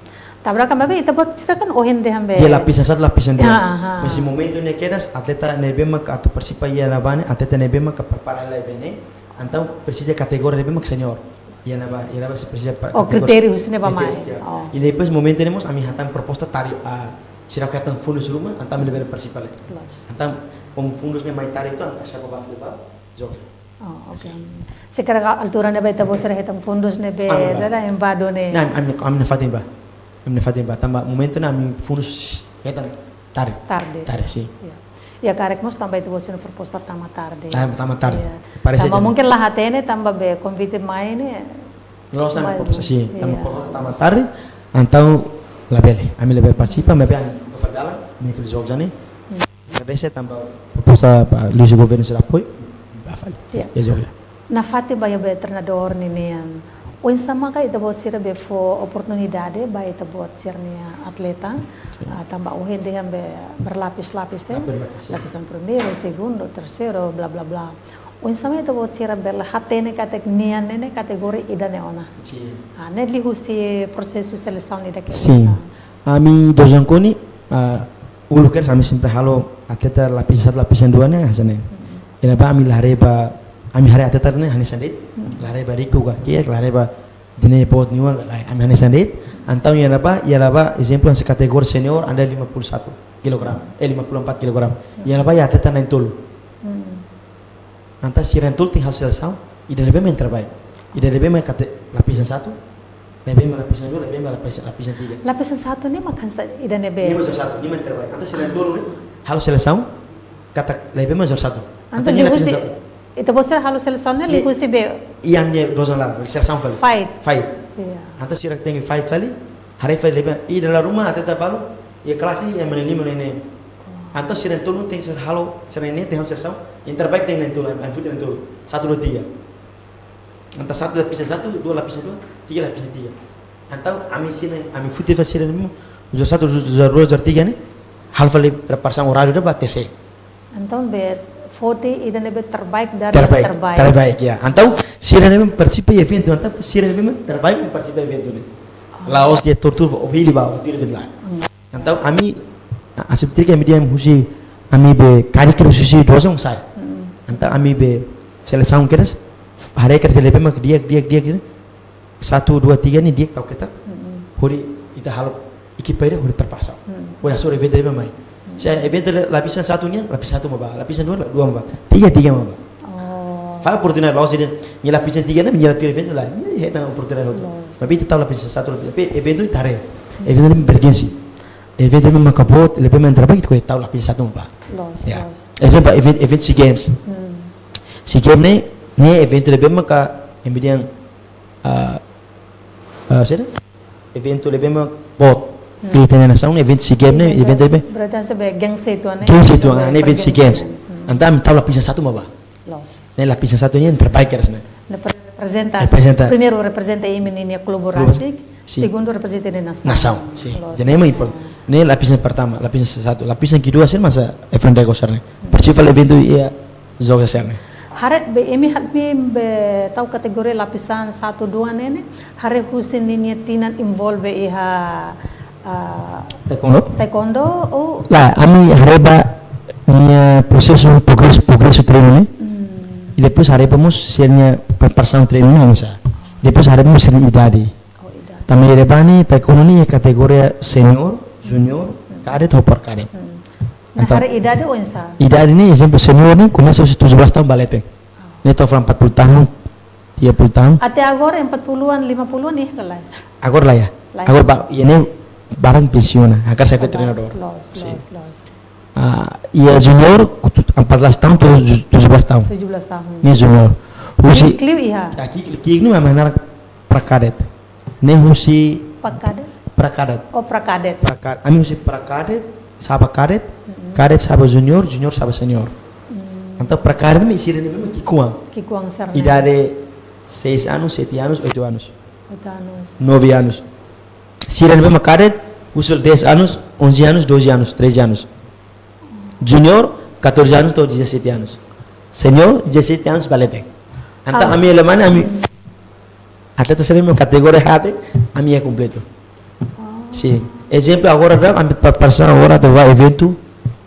Tabrakan, maibé ita-boot sira kan ohin dehan be. Iha lapisan satu, lapisan dua. Aha. Husi momentu ne'e kedas, atleta ne'ebé maka atu partisipa iha ne'ebá ne'e, atleta ne'ebé maka prepara hela iha ne'ebá ne'e, entaun presiza kategoria ne'ebé maka senior. Iha ne'ebá, iha ne'ebá se presiza pa-, Oh, kategoria. Kritériu husi ne'ebá mai. Kritériu, ya. Oh. I depois momentu ne'e mós ami hatán proposta tari, ah, sira hetan fundus ruma, entaun ami labele partisipa lai. Loos. Entaun, komu fundus ne'e mai tari entaun, sira bá fali ba Jogja. Oh, oke. Sin. Se karik altura ne'ebá ita-boot sira hetan fundus ne'ebé, ami bá. Dada ema bá duni. Nah, ami, ami nafatin bá. Ami nafatin bá. Tanba momentu ne'e ami fundus hetan tarde. Tarde. Tarde, sin. Iya. Iha karik mós tanba ita-boot sira-nia proposta tama tarde. Tama, tama tarde. Iya. Parese tanba mungkin la hatene tanba be konvite mai ne'e. Loos, ami mai proposta, sin. Tama, iya, proposta tama tarde. Entaun labele. Ami labele partisipa, maibé ami fali dalan, ami fali Jogja ne'e. Hmm. Agradese tanba proposta ba liuhusi governu sira apoiu, bá fali. Iya. Iha Jogja. Nafatin ba iha be treinadór ninian. Oinsá maka ita-boot sira be fó oportunidade ba ita-boot sira-nia atleta. Sin. Ah, tanba ohin dehan be berlapis-lapis, eh? Berlapis-lapis, ya. Lapisan primeiru, segundu, terseiru, bla, bla, bla. Oinsá mak ita-boot sira bele hatene katak nian ne'e kategoria ida-ne'e ona. Sin. Ah, ne'e liuhusi prosesu selesaun ida ke. Sin. Oinsá? Ami dosang koni, ah, uluk kedas ami sempre halo atleta lapisan satu, lapisan dua ne'e hanesan ne'e. Hmm. Iha ne'ebá ami la haree ba, ami haree atleta ne'e hanesan de'it, hmm, la haree ba riku ka kiak, la haree ba ida-ne'e boot nia oan ka lae, ami hanesan de'it. Entaun iha ne'ebá, iha ne'ebá, ezemplu, hanesan kategoria senior under lima puluh satu kilogram, eh, lima puluh empat kilogram. Iha ne'ebá iha atleta na'in-tolu. Hmm. Entaun sira na'in-tolu tenke halo selesaun, ida ne'ebé mak terbaik. Ida ne'ebé mak kate lapisan satu, ne'ebé mak lapisan dua, ne'ebé mak lapisan, lapisan tiga. Lapisan satu ne'e mak hanesan ida ne'ebé. Ne'e mak juara satu, ne'e mak terbaik. Entaun sira na'in-tolu ne'e halo selesaun, katak ne'ebé mak juara satu. Entaun, entaun ne'e lapisan satu. Ita-boot sira halo selesaun ne'e, i-, liuhusi be. Iha ne'e dosang laran, selesaun fali. Fight. Fight. Iya. Entaun sira tenke fight fali, haree fali ne'ebé. I dala ruma atleta balu, iha klase, iha ema na'in-lima ne'e. Entaun sira na'in-tolu tenke sira halo, sira ne'e tenke halo selesaun, yang terbaik tenke na'in-tolu, ami foti na'in-tolu. Satu, dua, tiga. Entaun satu lapisan satu, dua lapisan dua, tiga lapisan tiga. Entaun ami sira, ami foti fali sira ne'e, juara satu, juara dua, juara tiga ne'e, halo fali preparasaun oráriu ida ba T C. Entaun be foti ida ne'ebé terbaik dari yang terbaik, terbaik. Terbaik, ya. Entaun sira ne'ebé partisipa iha eventu, entaun sira ne'ebé terbaik partisipa iha eventu ne'e. La'ós dehan tuur-tuur, oh, hili ba, oh, tuur-tuur la. Hmm. Entaun ami, a, aseptrik ami dehan husi, ami be karik husi dosang sai. Hmm. Entaun ami be selesaun kedas, haree kedas ne'ebé mak di'ak, di'ak, di'ak, di'ak. Satu, dua, tiga ne'e di'ak tau ketak. Hmm. Hodi ita halo ekipa ida hodi preparasaun. Hmm. Hodi hasoru eventu ida mai. Hmm. Se eventu lapisan satu nian, lapisan satu mak bá, lapisan dua, dua mak bá, tiga, tiga mak bá. Oh. Fó oportunidade, la'ós dehan nia lapisan tiga ne'e, nia la tuir eventu lae. Nia hetan oportunidade hotu. Loos. Maibé ita tau lapisan satu, lapisan, tapi eventu ita haree. Eventu ne'e bergensi. eventu ne'ebé maka boot, ne'ebé mak terbaik, ita tau lapisan satu mak bá. Loos, Ya. loos. Ezemplu, eventu, eventu SEA Games. Hmm. SEA Games ne'e, ne'e eventu ne'ebé maka, imi dehan, ah, ah, saida? Eventu ne'ebé mak boot. Hmm. Ita-nia nasaun, eventu SEA Games ne'e, Iya, eventu ne'ebé berarti hanesan be gengsi uitoan ne'e. Gengsi uitoan, Be ne'e eventu SEA Games. pergengsian. Hmm. Entaun, imi tau lapisan satu mak bá. Loos. Ne'e lapisan satu ne'e yang terbaik, harusnya. Ne'e pre-, reprezenta. Reprezenta. Primeiru reprezenta imi-nia klube Klube, rasik, sin. segundu reprezenta imi-nia nasaun. Nasaun, sin. Loos. Jadi, ne'e mak import-, ne'e lapisan pertama, lapisan satu. Lapisan kedua sira mak hanesan Efren dehan agora ne'e. Prinsipál eventu iha joga sira ne'e. Haree be imi, ha-, imi be tau kategoria lapisan satu dua ne'e ne'e, haree husi ninia tinan envolve iha, ah, Taekwondo? taekwondo, ou Lae, ami haree ba nia prosesu progresu, progresu treinu ne'e. Hmm. I depois haree ba mós sira-nia preparasaun treinu ne'e oinsá. Depois haree ba mós sira-nia idade. Oh, idade. Tanba iha ne'ebá ne'e taekwondo ne'e iha kategoria senior, junior, kadet ho pre-kadet. Hmm. Nah, Entaun, haree idade oinsá? idade ne'e, ezemplu, senior ne'e komesa husi tujuh belas tahun ba leten. Ne'e to'o fali empat puluh tahun, tiga puluh tahun. Até agora empat puluhan, lima puluhan iha ka lae? Agora laiha. Laiha. Agora ba, iha ne'e barak pensiona, hakarak sai Agora, treinadór. loos, Sin. loos, loos. Ah, iha junior, kutu-, empat belas tahun to'o ju-, tujuh belas tahun. Tujuh belas tahun. Ne'e junior. Husi Ki'ik liu iha? Ki'ik, ki'ik ne'e mak hanaran pre-kadet. Ne'e husi Pre-kadet? pre-kadet. Oh, pre-kadet. Pre-ka-, ami husi pre-kadet, sa'e ba kadet, Mm-mm. kadet sa'e ba junior, junior sa'e ba senior. Mm. Entaun pre-kadet mak sira ne'ebé mak ki'ikoan. Ki'ikoan sira ne'e. Idade seis anos, sete anos, oito anos. Oito anos. Nove anos. Sira ne'ebé mak kadet, husi dez anos, onze anos, doze anos, treze anos. Junior, catorze anos to'o dezassete anos. Senior, dezassete anos ba leten. Entaun, Ah. ami iha ne'ebá ne'e, ami atleta sira ne'ebé kategoria haat, ami iha kompletu. Oh. Sin. Ezemplu, agora daudaun, ami preparasaun agora atu ba eventu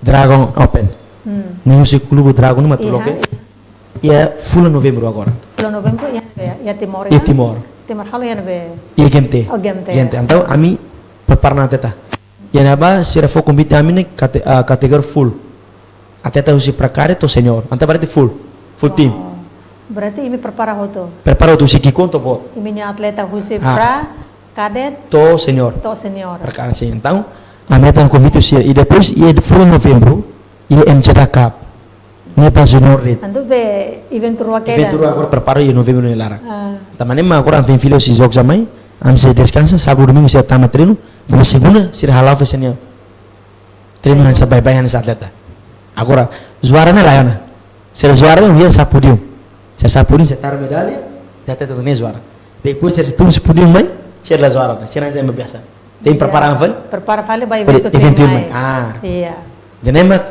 Dragon Open. Hmm. Ne'e husi klube Dragon ne'e mak Iha, loke. iha. Iha fulan Novembru agora. Fulan Novembru iha ne'ebé? Iha Timor, Iha ya? Timor. Timor halo iha ne'ebé? Iha G M T. Oh, G M T. G M T. Entaun ami prepara ona atleta. Iha ne'ebá sira fó konvite ami ne'e kate-, ah, kategoria full. Atleta husi pre-kadet to'o senior. Entaun berarti full. Full team. Oh. Berarti imi prepara hotu? Prepara hotu husi ki'ikoan to'o boot. Imi-nia atleta husi Ha. pre, kadet, To'o senior. to'o senior. Pre-kadet, sin. Entaun, ami hetan konvite sira. I depois, iha fulan Novembru, iha M C D Cup. Ne'e ba junior rit. Entaun be eventu rua kedan? Eventu rua agora prepara iha Novembru nia laran. Ah. Tanba ne'e mak agora ami fila husi jogu sira mai, ami sei deskansa, sábadu, domingu sira tama treinu, tanba segunda sira hala'o fali sira-nia treinu hanesan baibain hanesan atleta. Agora, juara ne'e laiha ona. Sira juara ne'e, sira sa'e pódiu. Sira sa'e pódiu, sira tara medalla, sira atleta ne'e juara. Depois sira tun husi pódiu mai, sira la juara, sira hanesan ema biasa. Tenke Ya. prepara fali. Prepara fali ba Ba eventu eventu tuirmai. tuirmai. Ah. Iya. Jadi mak,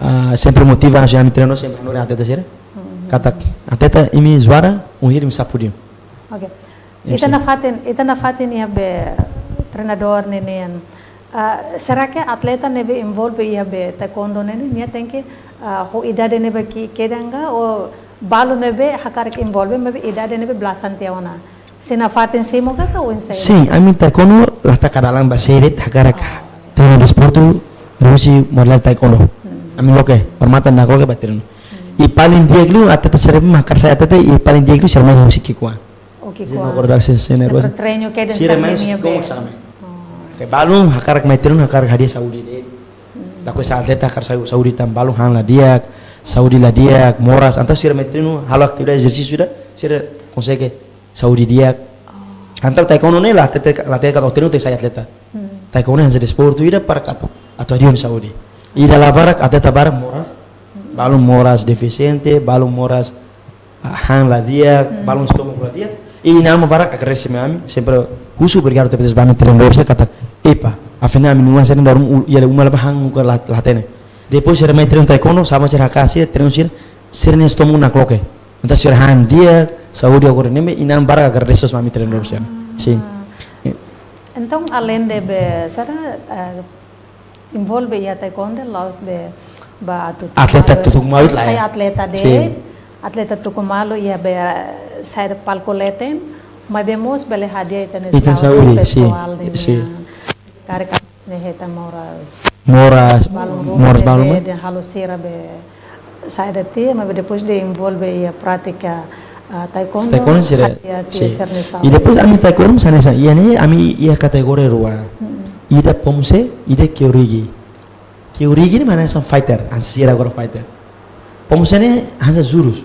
ah, sempre motiva, ami treinadór sempre hanorin atleta sira. Hmm. Katak, atleta imi juara, um hiri imi sa'e pódiu. Oke. Imi Ita sei. nafatin, ita nafatin iha be treinadór ne'e nian. Ah, será que atleta ne'ebé envolve iha be taekwondo ne'e nian, nia tenke, ah, ho idade ne'ebé ki'ik kedan ka, ou balu ne'ebé hakarak envolve, maibé idade ne'ebé belasan tiha ona? Sei nafatin simu ka, ka oinsá? Sin, ami taekwondo la taka dalan ba sé de'it hakarak Ah. treinu desportu husi modalidade taekwondo. Hmm. Ami loke, permata na loke ba treinu. Hmm. I paling di'ak liu atleta sira mak hakarak sai atleta, i paling di'ak liu sira mai husi ki'ikoan. Oh, ki'ikoan. Sira mak hakarak sai, sai nervosa. Sira treinu kedan Sira sira mai ne'e husi ki'ikoan be. Sama. Oh. Ke balun hakarak mai treinu, hakarak hadi'a saúde de'it. Hmm. Lakohi sai atleta hakarak sai saúde tan balun han la di'ak, saúde la di'ak, moras. Entaun sira mai treinu, halo atividade ezersísiu ida, sira konsege saúde di'ak. Oh. Entaun taekwondo ne'e la, atleta, la atleta ka treinu tenke sai atleta. Hmm. Taekwondo hanesan desportu ida para atu, atu hadi'a saúde. Ida la barak, atleta barak moras, Hmm. balun moras defisiente, balun moras, ah, han la di'ak, Hmm. balun estómagu la di'ak. I inan-aman barak agradese mai ami, sempre husu obrigadu tebes ba ami treinadór sira katak, epa, afinál ami-nia oan sira dala ruma u-, iha uma la ba han nunka la, la hatene. Depois sira mai treinu taekwondo, sama sira hakarak sira, treinu sira, sira-nia estómagu nakloke. Entaun sira han di'ak, saúde agora ne'e, inan-aman barak agradese mai ami treinadór sira. Ah. Sin. Entaun, além de be, sira, eh, envolve iha taekwondo, la'ós be ba atu Atleta tuku malu, tuku malu la sai ya. atleta de'it, Sin. atleta tuku malu iha be, eh, saida, palku leten, maibé mós bele hadi'a ita-nia Ita-nia saúde saúde, sin. pesoál de'it Sin. nian. Karik ne'e hetan moras. Moras, Balun ruma moras ne'ebé balun, eh? dehan halo sira be saida tiha, maibé depois de envolve iha prátika, ah, taekwondo, Taekwondo sira, hadi'a tiha sin. sira-nia saúde. I depois ami taekwondo hanesan, iha ne'e ami iha kategoria rua. Mm-mm. Ida pomse, ida kyoryugi. Kyoryugi ne'e mak hanesan fighter, hanesan sira agora fighter. Pomse ne'e hanesan jurus.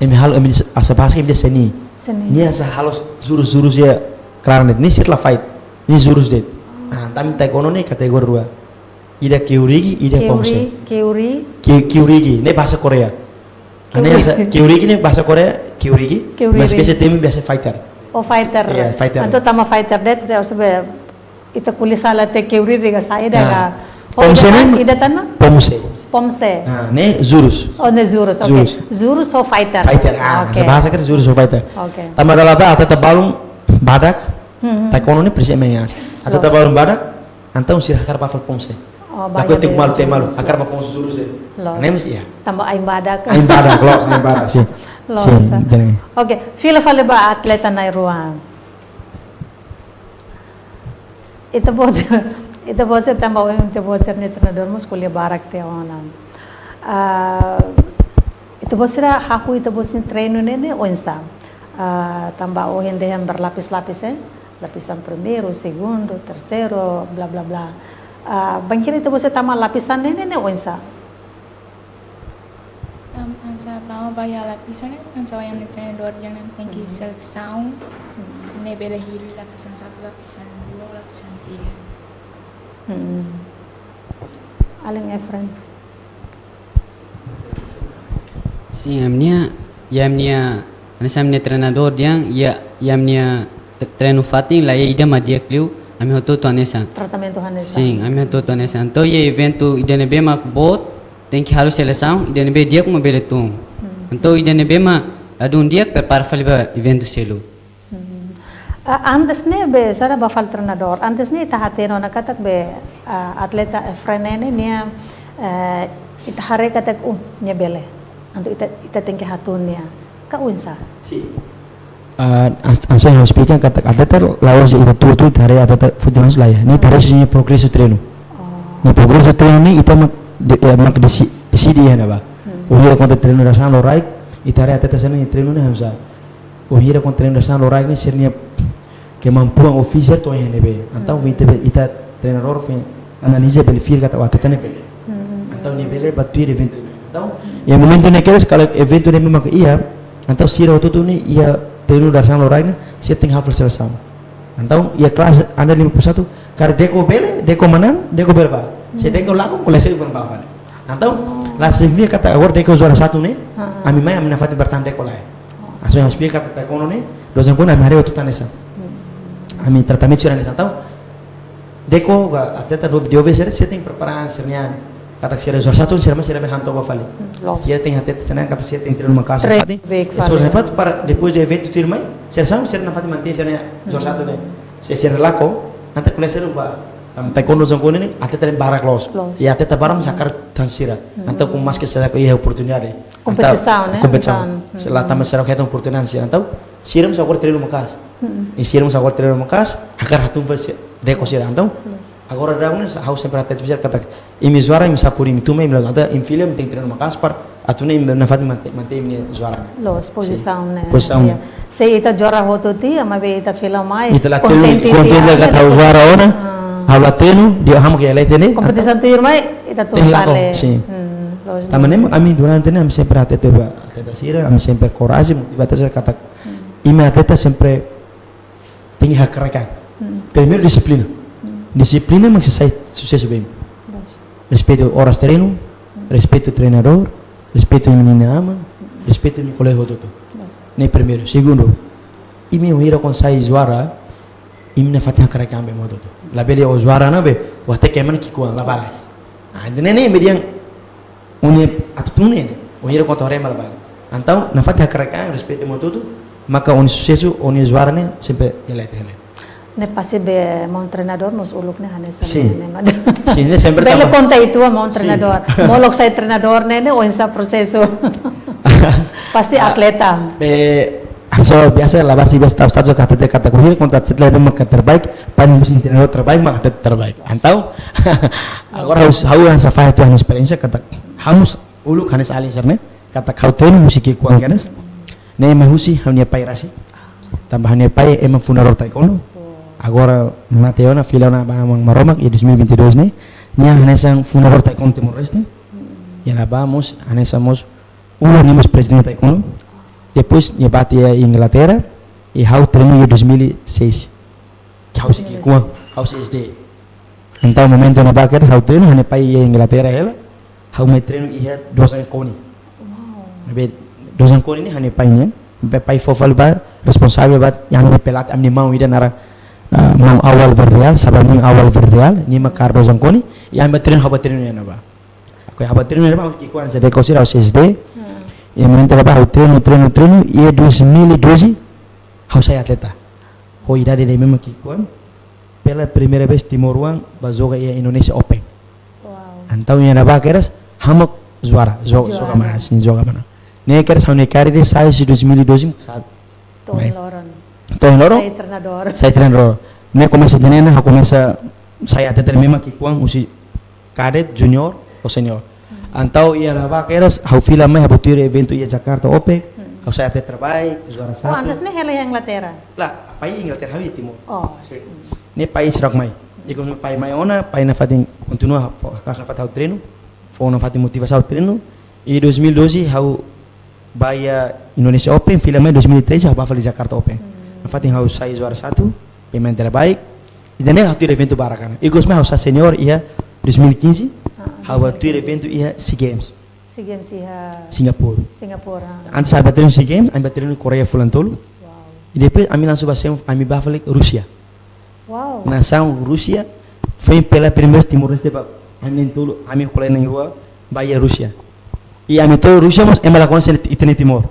Imi halo, imi hanesan bahasa imi dehan seni. Seni. Nia hanesan halo jurus-jurus iha klaran de'it. Nia sira la fight. Nia jurus de'it. Ah, entaun taekwondo ne'e kategoria dua. Ida kyoryugi, ida pomse. Kyori, kyori. Ki-, kyoryugi, ne'e bahasa Korea. Ane Kyoryugi. Hanesan, kyoryugi ne'e bahasa Korea, kyoryugi. Kyoryugi. Mas biasa temi biasa fighter. Oh, fighter. Iya, fighter. Entaun tanba fighter de'it, de'it, maksudnya, ita ko'alia sala tiha kyoryugi ka saida ka. Ah. Oh, pomse ida ne'e tan, ida tan, no? Pomse. Pomse. Ah, ne'e jurus. Oh, ne'e jurus, oke. Jurus. Jurus ho fighter. Fighter, ah, oke. Hanesan bahasa kan jurus ho fighter. Oke. Tanba dala ruma atleta balun badak, Hmm. taekwondo ne'e prinsipnya ya. Atleta Loos. balun badak, entaun sira hakarak ba fali pomse. Oh, Lakohi baik, tenke malu, tenke malu. Loos. Hakarak ba pomse jurus de'it. Loos. Ne'e mesti ya. Tanba ain badak. Ain badak, loos, ain badak, sin. Loos, Sin, ah. Tenke. Oke, fila fali ba atleta na'in-rua. Ita-boot, ita-boot tanba ohin ita-boot nia treinadór mós ko'alia barak tiha ona. Ah, ita-boot sira hahú ita-boot nia treinu ne'e ne'e oinsá. Ah, tanba ohin dehan berlapis-lapis, eh. Lapisan primeiru, segundu, terseiru, bla, bla, bla. Ah, bainhira ita-boot sira tama lapisan ne'e ne'e ne'e oinsá. Tam-, hanesan tama ba iha lapisan ne'e, hanesan ohin ami-nia treinadór dehan tenke Hmm. selesaun, Hmm. ne'e bele hili lapisan satu, lapisan dua, lapisan tiga. Hmm. Alin Efren. Sin, ami-nia, iha ami-nia, hanesan ami-nia treinadór dehan, iha, iha ami-nia tre-, treinu fatin, laiha ida mak di'ak liu, ami hotu-hotu hanesan. Tratamentu hanesan. Sin, ami hotu-hotu hanesan. Entaun iha eventu ida ne'ebé mak boot, tenke halo selesaun, ida ne'ebé di'ak mak bele tun. Hmm. Entaun ida ne'ebé mak ladún di'ak prepara fali ba eventu seluk. Hmm. Ah, antes ne'ebé sira ba fali treinadór, antes ne'e ita hatene ona katak be, ah, atleta Efren ne'e nia, eh, ita haree katak, uh, nia bele. Entaun ita, ita tenke hatún nia. Ka oinsá? Sin. Ah, as-, hanesan ohin esplika katak atleta la'ós ita tuur-tuur ita haree atleta futebolista laiha. Nia ita haree nia progresu treinu. Oh. Nia progresu treinu ne'e ita mak de-, eh, mak desi-, deside iha ne'ebá. Hmm. Wainhira kuandu treinu dadeer-saan loraik, ita haree atleta sira-nia treinu ne'e hanesan. Wainhira kuandu treinu dadeer-saan loraik ne'e sira-nia kemampuan ofisiál to'o iha ne'ebé. Entaun Hmm. ita be, ita treinadór foin analiza bele fiar katak atleta ne'e bele. Hmm. Entaun nia bele ba tuir eventu ne'e. Entaun, iha momentu ne'e kedas kalau eventu ne'e memang ke iha, entaun sira hotu-hotu ne'e iha treinu dadeer-saan loraik ne'e, sira tenke hafal selesaun. Entaun, iha klase under lima puluh satu, karik Deko bele, Deko manán, Deko bele ba. Se Hmm. Deko lakon, kolega sira bele ba fali. Entaun, Oh. la signifika katak agora Deko juara satu ne'e, Ah. ami mai, ami nafatin bertahan Deko lae. Oh. Hanesan ami esplika katak taekwondo ne'e, dozen kuna ami haree hotu-hotu hanesan. Hmm. Ami tratamentu sira hanesan. Entaun, Deko ka atleta do, de oves sira, sira tenke prepara sira-nia, katak sira juara satu, sira mai sira bele han to'o ba fali. Hmm, loos. Sira tenke hatete sira-nia, katak sira tenke treinu maka'as. Treinu fatin. Baik, esforsu fali. Fatin para depois de eventu tuirmai, sira hanesan, sira nafatin mantein sira-nia juara Hmm. satu ne'e. Se sira lakon, entaun kolega sira ba, am, taekwondo sira ko'alia ne'e, atleta ne'e barak loos. Loos. I atleta barak mós hakarak tan sira. Hmm. Entaun ku maske sira ko iha oportunidade. Kompetisaun, Entaun, ne'e? Kompetisaun. Entaun, Se la hmm. tama sira hetan oportunidade sira. Entaun, sira mós agora treinu maka'as. Hmm. I sira mós agora treinu maka'as, hakarak hatún fali sira, Deko sira. Entaun, Loos. agora daudaun ne'e, ha'u sempre hatete ba sira katak, imi juara, imi sapuri, imi tun mai, imi la, entaun, imi fila, imi tenke treinu maka'as para atu nune'e imi nafatin mantein, mantein imi-nia juara. Loos, Sin. pozisaun ne'e. Pozisaun. Iya. Se ita juara hotu tiha, maibé ita fila mai, Ita la tenu, kontente kontente tiha. katak ha'u juara ona, Ah. ha'u la tenu, dehan ha'u mak iha leten ne'e. Kompetisaun tuirmai, ita tun Ita lakon, fali. sin. Hmm, loos, Tanba loos. ne'e, ami durante ne'e, ami sempre hatete ba atleta sira, ami sempre korajen, motiva atleta sira katak, Hmm. imi atleta sempre tenke hakarak an. Hmm. Primeiru dixiplina. Hmm. Dixiplina mak sei sai susesu ba imi. Loos. Respeitu oras treinu, Hmm. respeitu treinadór, respeitu imi-nia aman, Hmm. respeitu imi-nia kolega hotu-hotu. Loos. Ne'e primeiru. Segundu, imi wainhira kuandu sai juara, imi nafatin hakarak an ba imi hotu-hotu. Labele ó juara ona be, ó hateke ema nia ki'ikoan, la vale. Ah, entaun ne'e, ne'e mak dehan, ó-nia atitude ne'e, wainhira kuandu haree ema la vale. Entaun, nafatin hakarak an, respeitu ema hotu-hotu, maka ó-nia susesu, ó-nia juara ne'e, sempre iha leten, iha leten. Ne'e pasti be maun treinadór mós uluk ne'e hanesan Sin. ne'e, ne'e, maun. Sin, ne'e sempre Bele tama. konta uitoan maun Sin. treinadór. Molok sai treinadór ne'e, ne'e oinsá prosesu. Pasti Ah, atleta. be, so, biasa labarik sira biasa tau status katak, katak wainhira kuandu atleta ne'ebé mak terbaik, paling husi treinadór terbaik, mak atleta terbaik. Entaun, agora ha'u, ha'u hanesan fahe uitoan ha'u-nia esperiénsia katak, ha'u mós uluk hanesan alin sira-ne'e, katak ha'u treinu husi ki'ikoan kedas. Ne'e mak husi ha'u-nia pai rasik. Tanba ha'u-nia pai ema fundadór taekwondo. agora mate ona, fila ona ba Aman Maromak iha dois mil e vinte e dois ne'e, nia hanesan fundadór Taekwondo Timor-Leste. Iha ne'ebá mós hanesan mós uluk nia mós prezidente Taekwondo. Depois nia bá iha Inglaterra, i ha'u treinu iha dois mil e seis. Ha'u sei ki'ikoan, ha'u sei S D. Entaun momentu ne'ebá kedas ha'u treinu, ha'u-nia pai iha Inglaterra hela, ha'u mai treinu iha Dosan Koni. Wow. Ne'ebé Dosan Koni ne'e ha'u-nia pai nian. Be pai fó fali ba responsavel ba, ami-nia pelatih, ami-nia maun ida naran, ah, maun Awal Verdial, Sabamin Awal Verdial, nia mak kaer Dosan Koni, i ami bá treinu, ha'u bá treinu iha ne'ebá. Oke, ha'u bá treinu iha ne'ebá, ki'ikoan, S D kosira, ha'u sei S D. Hmm. I momentu ne'ebá ha'u treinu, treinu, treinu, iha dois mil e doze, ha'u sai atleta. Ho idade ida ne'ebé mak ki'ikoan, pela primeira vez timoroan bá joga iha Indonesia Open. Wow. Entaun iha ne'ebá kedas ha'u mak juara, jo-, Juara. joga mana, sin, joga mana. Ne'e kedas ha'u-nia kariéra sai husi dois mil e doze, sabe? To'o Mai. loron. To'o loron? Sai treinadór. Sai treinadór. Ne'e komesa ida-ne'e, ha'u komesa sai atleta ne'ebé mak ki'ikoan husi kadet, junior, ho senior. Hmm. Entaun iha ne'ebá kedas, ha'u fila mai, ha'u bá tuir eventu iha Jakarta Open, Hmm. ha'u sai atleta terbaik, juara Oh, satu. antes ne'e hela iha Inglaterra? Lae, pai Inglaterra, ha'u iha Timor. Oh. Sin. Ne'e pai sira mai. Ikus pai mai ona, pai nafatin kontinua, hakarak nafatin ha'u treinu, fó nafatin motivasaun ha'u treinu. I dois mil e doze, ha'u bá iha Indonesia Open, fila mai dois mil e treze, ha'u bá fali Jakarta Open. Hmm. Nafatin ha'u sai juara satu, pemain terbaik. Ida-ne'e ha'u tuir eventu barak ona. Ikus mai ha'u sai senior iha dois mil e quinze, Ah, ha'u bá tuir eventu iha SEA Games. SEA Games iha Singapura. Singapura. Antes ami bá treinu SEA Games, ami bá treinu Koreia fulan tolu. Wow. I depois ami langsung bá sem, ami bá fali Rúsia. Wow. Nasaun Rúsia, foin pela primeira vez Timor-Leste bá, ami na'in-tolu, ami kolega na'in-rua, bá iha Rúsia. I ami to'o Rúsia mós, ema la konse ita-nia Timor.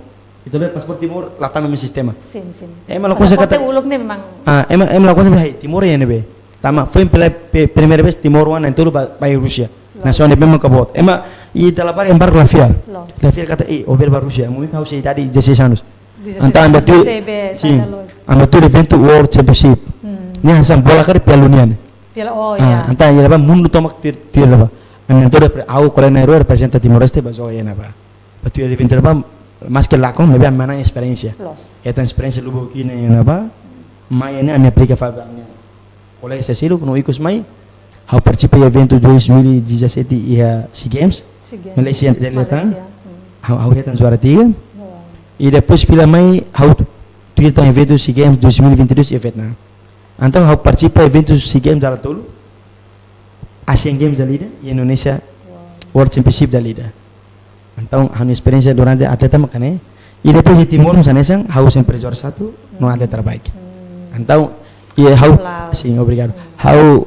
Ita-nia pasaporte Timor, la tama iha sistema. Sin, sin. Ema la konse Pasaporte katak uluk ne'e memang Ah, ema, ema la konse, "Hei, Timor iha ne'ebé?" Tanba foin pela pe-, primeira vez timoroan na'in-tolu bá, bá iha Rúsia. Loos. Nasaun ne'ebé mak boot. Ema, i dala barak embargo la fiar. Loos. La fiar katak, "Ei, ó bele bá Rúsia." Momentu ha'u sei idade dezasseis anos. Dezasseis Entaun, anos, ami bá tuir, sei be, sin, sai da loja. ami bá tuir eventu World Championship. Hmm. Ne'e hanesan bola karik Piala Dunia ne'e. Piala, oh, Ah, ya. entaun, iha ne'ebá mundu tomak tuir, tuir ne'ebá. Ami na'in-tolu repre-, ha'u kolega na'in-rua reprezenta Timor-Leste bá joga iha ne'ebá. Bá tuir eventu ne'ebá, maske lakon, maibé ami manán esperiénsia. Loos. Hetan esperiénsia lubuk iha ne'ebá, mai ne'e ami aplika fali ba ami-nia kolega sira seluk, no ikus mai, ha'u partisipa iha eventu dois mil e dezassete iha SEA Games, SEA Games. Malaysia, Deli Serdang. Malaysia, hmm. Ha'u, ha'u hetan juara tiga. Wow. I depois fila mai, ha'u tuir tan eventu SEA Games dois mil e vinte e dois iha Vietnam. Entaun ha'u partisipa eventu SEA Games dala tolu, Asian Games dala ida, i Indonesia Wow. World Championship dala ida. Entaun ha'u-nia esperiénsia durante atleta mak ne'e. I depois iha Timor mós hanesan, ha'u sempre juara satu, no atleta terbaik. Hmm. Entaun, i ha'u, Aplausos. sin, obrigadu. Hmm. Ha'u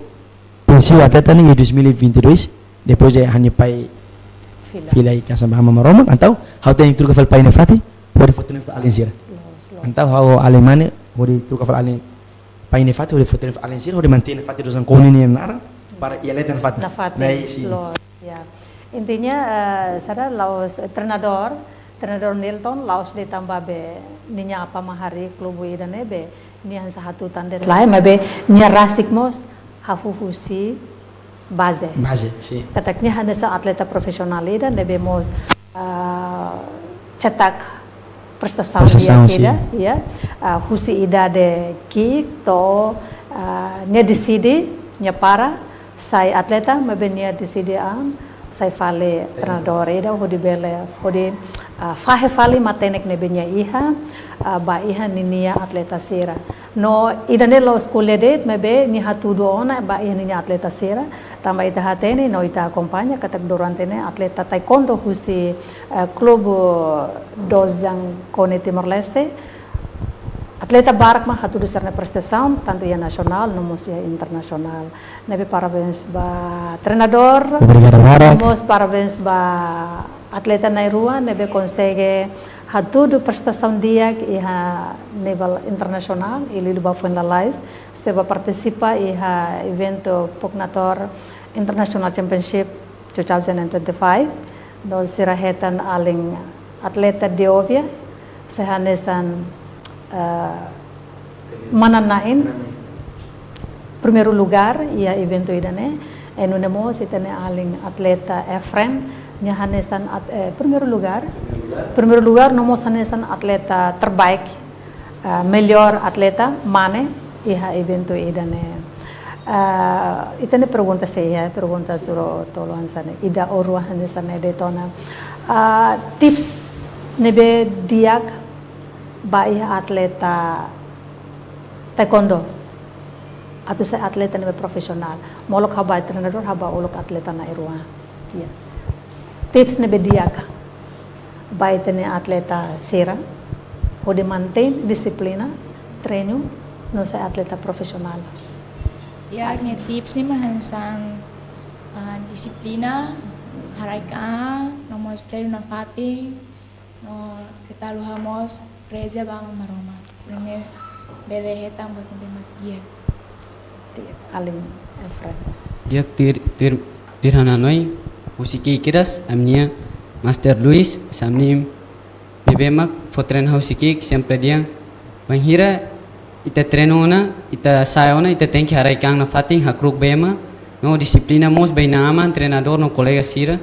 pensiun atleta ne'e iha dois mil e vinte e dois, depois de ha'u-nia pai Fila. fila i kansa ba Aman Maromak, entaun, ha'u tenke troka fali pai nia fatin, hodi fó treinu fali alin sira. Loos, loos. Entaun, ha'u alin mane, hodi troka fali alin pai nia fatin, hodi fó treinu fali alin sira, hodi mantein nia fatin Dosan Koni nia naran, para iha atleta nia fatin. Nafatin, Ne'e, sin. loos, ya. Intinya, eh, sira la'ós, eh, treinadór, treinadór Nilton, la'ós de'it tanba be, ninia apá mak harii klube ida-ne'e be, nia hanesan hatutan de'it lae, maibé, nia rasik mós, hahú husi baze. Baze, sin. Katak nia hanesan atleta profisionál ida, ne'ebé mós, ah, cetak prestasaun Prestasaun, di'ak ida, sin. ya. Ah, husi idade ki'ik to'o, ah, nia deside, nia para, sai atleta, maibé nia deside an, sai fali treinadór ida, hodi bele, hodi, ah, fahe fali matenek ne'ebé nia iha, ah, ba iha ninia atleta sira. No, ida-ne'e la'ós ko'alia de'it, maibé nia hatudu ona ba iha ninia atleta sira, tanba ita hatene, no ita akompaña, katak durante ne'e atleta taekwondo husi, eh, klube Dosan Koni Timor-Leste, atleta barak mak hatudu sira-nia prestasaun, tantu iha nasionál, no mós iha internasionál. Ne'ebé parabéns ba treinadór, Obrigadu barak. no mós parabéns ba atleta na'in-rua, ne'ebé konsege hatudu prestasaun di'ak iha nivel internasionál, i liuliu ba foin lalais, sei bá partisipa iha eventu Pugnator International Championship two thousand and twenty-five. No sira hetan alin atleta Deovia, sei hanesan, eh, manán-na'in, primeiru lugár iha eventu ida-ne'e. I nune'e mós ita-nia alin atleta Efren, nia hanesan at-, eh, primeiru lugár. Primeiru lugár, no mós hanesan atleta terbaik, eh, melhor atleta, mane, iha eventu ida-ne'e. Ah, ita-nia pergunta sei iha, pergunta suru tolu hanesan ne'e, ida ou rua hanesan ne'e de'it ona. Ah, tips ne'ebé di'ak ba iha atleta taekwondo atu sai atleta ne'ebé profisionál. Molok ha'u ba treinadór, ha'u ba uluk atleta na'in-rua. Iya. Tips ne'ebé di'ak ba ita-nia atleta sira hodi mantein dixiplina, treinu, no sai atleta profisionál. Ya, ha'u-nia tips ne'e mak hanesan, ah, dixiplina, haraik an, no mós treinu nafatin, no keta haluha mós reza ba Aman Maromak. Ne'e bele hetan buat ne'ebé mak di'ak. Alin Efren. Di'ak, tuir, tuir, tuir ha'u-nia hanoin, husi ki'ik kedas, ami-nia Master Luis, hanesan ne'e, ne'ebé mak fó treinu husi ki'ik, sempre dehan, bainhira ita treinu ona, ita sa'e ona, ita tenke haraik an nafatin, hakru'uk ba ema, no dixiplina mós ba inan-aman, treinadór no kolega sira,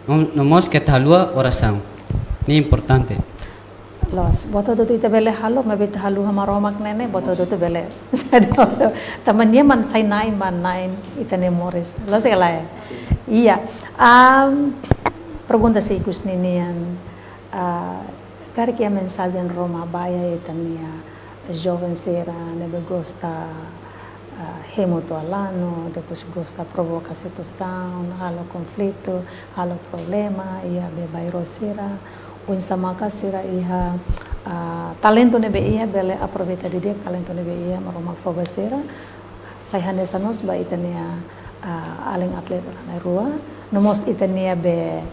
no, no mós keta haluha orasaun. Ne'e importante. Loos, buat hotu-hotu ita bele halo, maibé ita haluha Maromak ne'e, buat hotu-hotu bele. Tanba nia mak sai na'in, mak na'in ita-nia moris. Loos ka lae? Iya. Am, pergunta sei ikus ninian. Ah, karik iha mensajen ruma ba iha ita-nia joven sira ne'ebé gosta, ah, hemu tualanu, depois gosta provoka situasaun, halo konflitu, halo problema iha be bairru sira, oinsá maka sira iha, ah, talentu ne'ebé iha bele aproveita didi'ak talentu ne'ebé iha, Maromak fó ba sira, sai hanesan mós ba ita-nia, ah, alin atleta na'in-rua, no mós ita-nia be,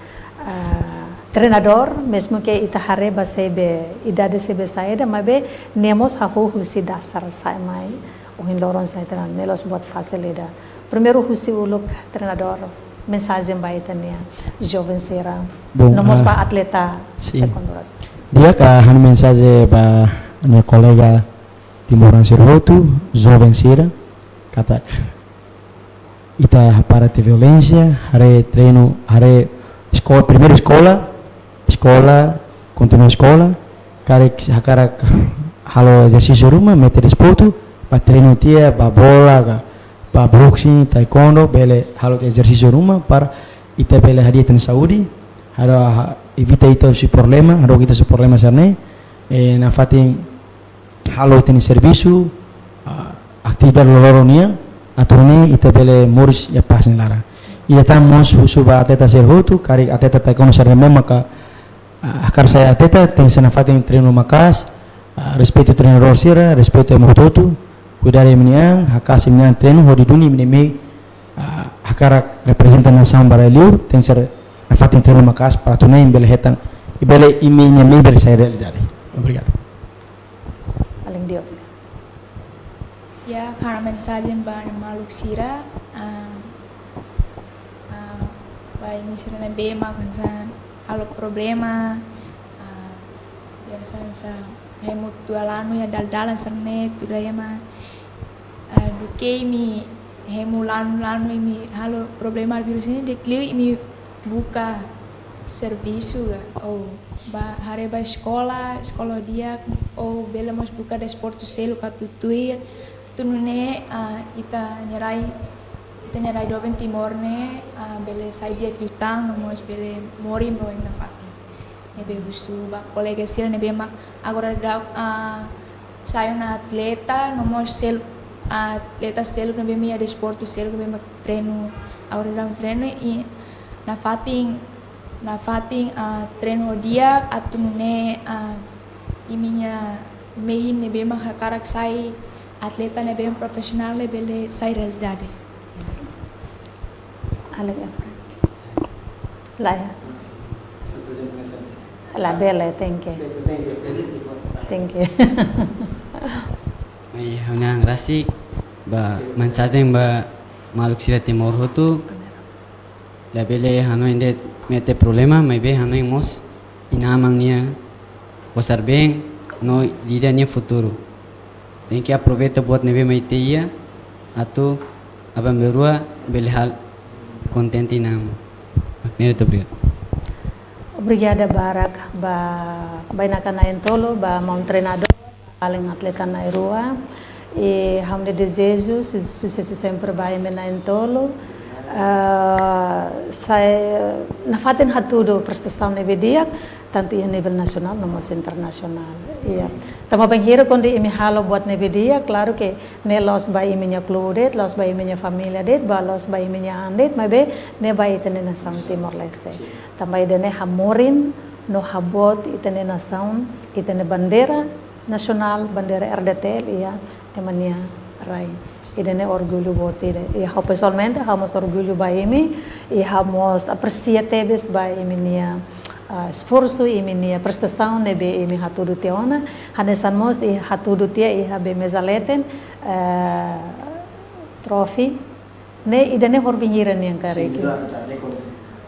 ah, treinadór, mezmu ke ita haree ba sei be idade sei be saida, maibé nia mós hahú husi dasar sa'e mai, ohin loron sai treinadór, ne'e la'ós buat fasil ida. Primeiru husi uluk treinadór, mensajen ba ita-nia joven sira, Bom, no mós ah, ba atleta sin. Taekwondo sira. Di'ak, ha'u-nia mensajen ba ha'u-nia kolega timoroan sira hotu, joven sira, katak ita hapara tiha violénsia, haree treinu, haree eskola, primeiru eskola, eskola, kontinua eskola, karik hakarak halo ezersísiu ruma, mete desportu, ba treinu tiha, ba bola, ka, ba boxing, taekwondo, bele halo ezersísiu ruma, para ita bele hadi'a ita-nia saúde, halo ha-, evita ita husi problema, hadook ita husi problema sira-ne'e, eh, nafatin halo ita-nia servisu, ah, atividade loroloron nian, atu nune'e ita bele moris iha pás nia laran. Ida tan mós husu ba atleta sira hotu, karik atleta taekwondo sira-ne'e maka, ah, hakarak sai atleta, tenke sai nafatin treinu maka'as, ah, respeitu treinadór sira, respeitu ema hotu-hotu, kuidadu imi-nia an, haka'as imi-nia an treinu, hodi duni imi-nia mehi, ah, hakarak reprezenta nasaun ba rai-liur, tenke sai nafatin treinu maka'as, para atu nune'e bele hetan, i bele imi-nia mehi bele sai realidade. Obrigadu. Alin Dio. Ya, ha'u-nia mensajen ba maluk sira, ah, ah, ba imi sira ne'ebé mak hanesan halo problema, ah, biasa hanesan hemu tualanu iha dalan-dalan sira-ne'e, tuda ema, ah, duké imi hemu lanu-lanu imi halo problema virus ne'e, di'ak liu imi buka servisu ka, ou ba haree ba eskola, eskola di'ak, ou bele mós buka desportu seluk atu tuir, atu nune'e, ah, ita-nia rai, ita-nia rai doben Timor ne'e, ah, bele sai di'ak liután, no mós bele moris ba oin nafatin. Ne'ebé husu ba kolega sira ne'ebé mak agora daudaun, ah, sai ona atleta, no mós sel-, atleta seluk ne'ebé mak iha desportu seluk ne'ebé mak treinu, agora daudaun treinu i nafatin, nafatin, ah, treinu ho di'ak atu nune'e, ah, imi-nia mehi ne'ebé mak hakarak sai atleta ne'ebé mak profisionál ne'e bele sai realidade. Alin Efren. Lae. Labele, thank you. Thank you. Mai ha'u-nia an rasik ba mensajen ba maluk sira Timor hotu. Labele hanoin de'it mete problema, maibé hanoin mós inan-aman nia kosar-been no ida-idak nia futuru. Tenke aproveita buat ne'ebé mak ita iha, atu aban-bainrua bele halo kontente inan-aman. Mak ne'e de'it, obrigadu. Obrigada barak ba, ba bainaka na'in-tolu, ba maun treinadór, alin atleta na'in-rua. I ha'u-nia dezeju su-, susesu sempre ba imi na'in-tolu. Ah, sai nafatin hatudu prestasaun ne'ebé di'ak, tantu iha nivel nasionál no mós internasionál. Iya. Tanba bainhira kuandu imi halo buat ne'ebé di'ak, klaru ke ne'e la'ós ba imi-nia klube de'it, la'ós ba imi-nia família de'it, ba la'ós ba imi-nia an de'it, maibé ne'e ba ita-nia nasaun Timor-Leste. Tanba ida-ne'e hamorin no haboot ita-nia nasaun, ita-nia bandeira nasionál, bandeira R D T L, iha ema nia rai. Ida-ne'e orgullu boot ida. I ha'u pesoalmente, ha'u mós orgullu ba imi, i ha'u mós apresia tebes ba imi-nia, ah, esforsu, imi-nia prestasaun ne'ebé imi hatudu tiha ona. Hanesan mós imi hatudu tiha iha be meza leten, eh, trofe. Ne'e, ida-ne'e horibainhira nian karik? Sin, iha Deco nian.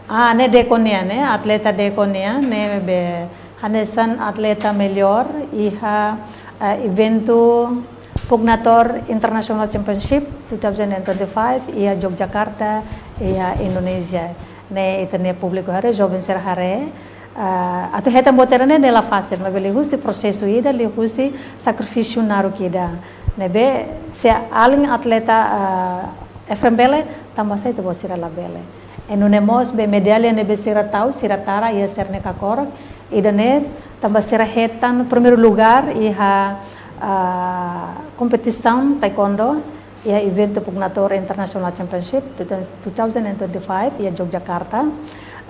Ah, ne'e Deco nian, ne'e atleta Deco nian, ne'ebé hanesan atleta mellór iha, eh, eventu Pugnator International Championship two thousand and twenty-five iha Yogyakarta, iha Indonézia. Ne'e ita-nia públiku haree, joven sira haree, ah, atu hetan buat ida-ne'e, ne'e la fasil, maibé liuhusi prosesu ida, liuhusi sakrifísiu naruk ida. Ne'ebé se alin atleta, ah, Efren bele, tanbasá ita-boot sira labele? I nune'e mós be medalla ne'ebé sira tau, sira tara iha sira-nia kakorok, ida-ne'e tanba sira hetan primeiru lugar iha, ah, kompetisaun taekwondo, iha eventu Pugnator International Championship two thousand and twenty-five iha Yogyakarta.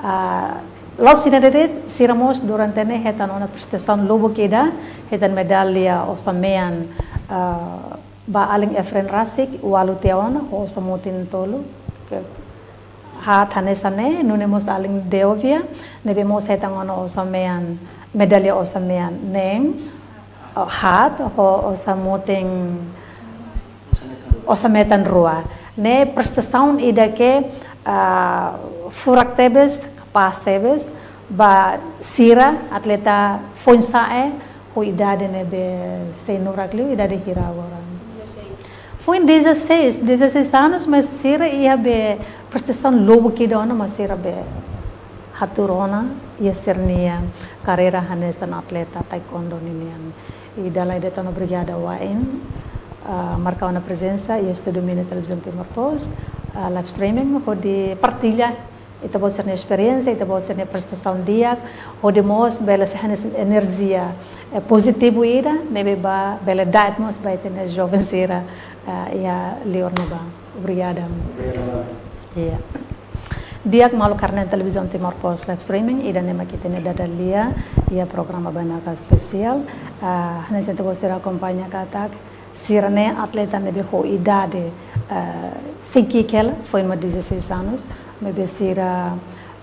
Ah, la'ós ida-ne'e de'it, sira mós durante ne'e hetan ona prestasaun lubuk ida, hetan medalla osan-mean, ah, ba alin Efren rasik, ualu tiha ona, ho osan-mutin tolu, ke haat hanesan ne'e, nune'e mós alin Deovia, ne'ebé mós hetan ona osan-mean, medalla osan-mean neen, oh, haat, ho osan-mutin, osan-metan rua. Ne'e prestasaun ida ke, ah, furak tebes, kapás tebes, ba sira atleta foin-sa'e, ho idade ne'ebé sei nurak liu, idade hira agora? Dezasseis. Foin dezasseis, dezasseis anos, mas sira iha be prestasaun lubuk ida ona, mas sira be hatuur ona iha sira-nia karreira hanesan atleta taekwondo ninian. I dala ida tan obrigada wa'in, ah, marka ona prezensa iha estúdiu Mini Televizaun Timor Post, ah, live streaming, hodi partilla ita-boot sira-nia esperiénsia, ita-boot sira-nia prestasaun di'ak, hodi mós bele sai hanesan enerjia, eh, pozitivu ida, ne'ebé ba bele da'et mós ba ita-nia joven sira, eh, iha li'ur ne'ebá. Obrigada. Obrigada. Iya. Di'ak maluk haree-na'in Televizaun Timor Post live streaming, ida-ne'e mak ita-nia dada lia iha programa Bainaka Espesiál. Ah, hanesan ita-boot sira akompaña katak, sira-ne'e atleta ne'ebé ho idade, eh, sei ki'ik hela, foin mak dezasseis anos, maibé sira,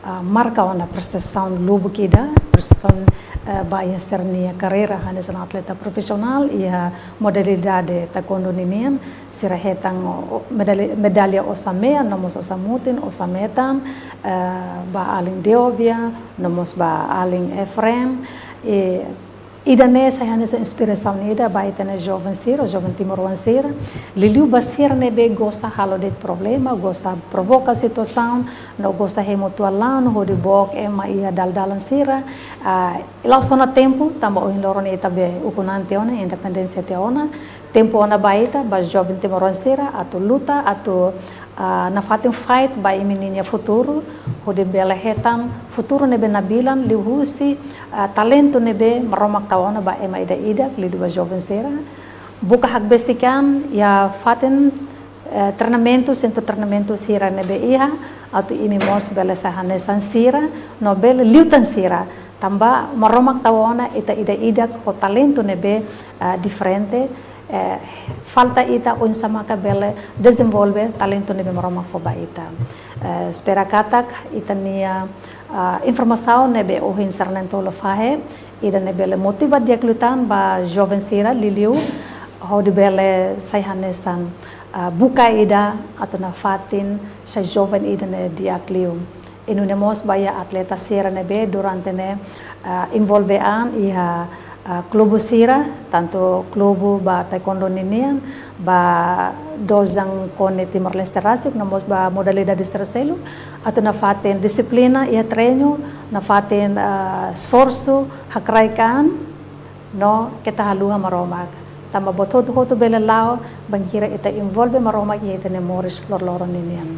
ah, marka ona prestasaun lubuk ida, prestasaun, eh, ba iha sira-nia karreira hanesan atleta profisionál iha modalidade taekwondo ninian, sira hetan o, o, medalla, medalla osan-mean, no mós osan-mutin, osan-metan, eh, ba alin Deovia, no mós ba alin Efren, i ida-ne'e sai hanesan inspirasaun ida ba ita-nia joven sira, joven timoroan sira. Liuliu ba sira ne'ebé gosta halo de'it problema, gosta provoka situasaun, no gosta hemu tuan-la'o, hodi book ema iha dalan-dalan sira. Ah, la'ós ona tempu, tanba ohin loron ita be ukun-an tiha ona, independénsia tiha ona. Tempu ona ba ita, ba joven timoroan sira, atu luta, atu ah, nafatin fight ba imi-ninia futuru, hodi bele hetan futuru ne'ebé nabilan liuhusi, ah, talentu ne'ebé Maromak tau ona ba ema ida-idak, liuliu ba joven sira. Buka hakbesik an iha fatin, eh, treinamentu, sentru treinamentu sira ne'ebé iha, atu imi mós bele sai hanesan sira, no bele liután sira. Tanba Maromak tau ona ita ida-idak ho talentu ne'ebé, ah, diferente, eh, falta ita oinsá maka bele dezenvolve talentu ne'ebé Maromak fó ba ita. Eh, espera katak ita-nia, ah, informasaun ne'ebé ohin sira na'in-tolu fahe, ida-ne'e bele motiva di'ak liután ba joven sira liuliu, hodi bele sai hanesan, ah, buka ida atu nafatin sai joven ida ne'ebé di'ak liu. I nune'e mós ba iha atleta sira ne'ebé durante ne'e, ah, envolve an iha, ah, klube sira, tantu klube ba taekwondo ninian, ba dojang KONI Timor-Leste rasik, no mós ba modalidade sira seluk, atu nafatin dixiplina iha treinu, nafatin, ah, esforsu, hakraik an, no keta haluha Maromak. Tanba buat hotu-hotu bele la'o bainhira ita envolve Maromak iha ita-nia moris loroloron ninian.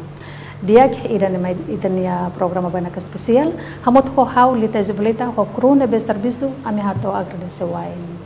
Di'ak, ida-ne'e mai ita-nia programa Bainaka Espesiál, hamutuk ho ha'u Lita Isabelita, ho kru ne'ebé servisu, ami hato'o agradese wa'in.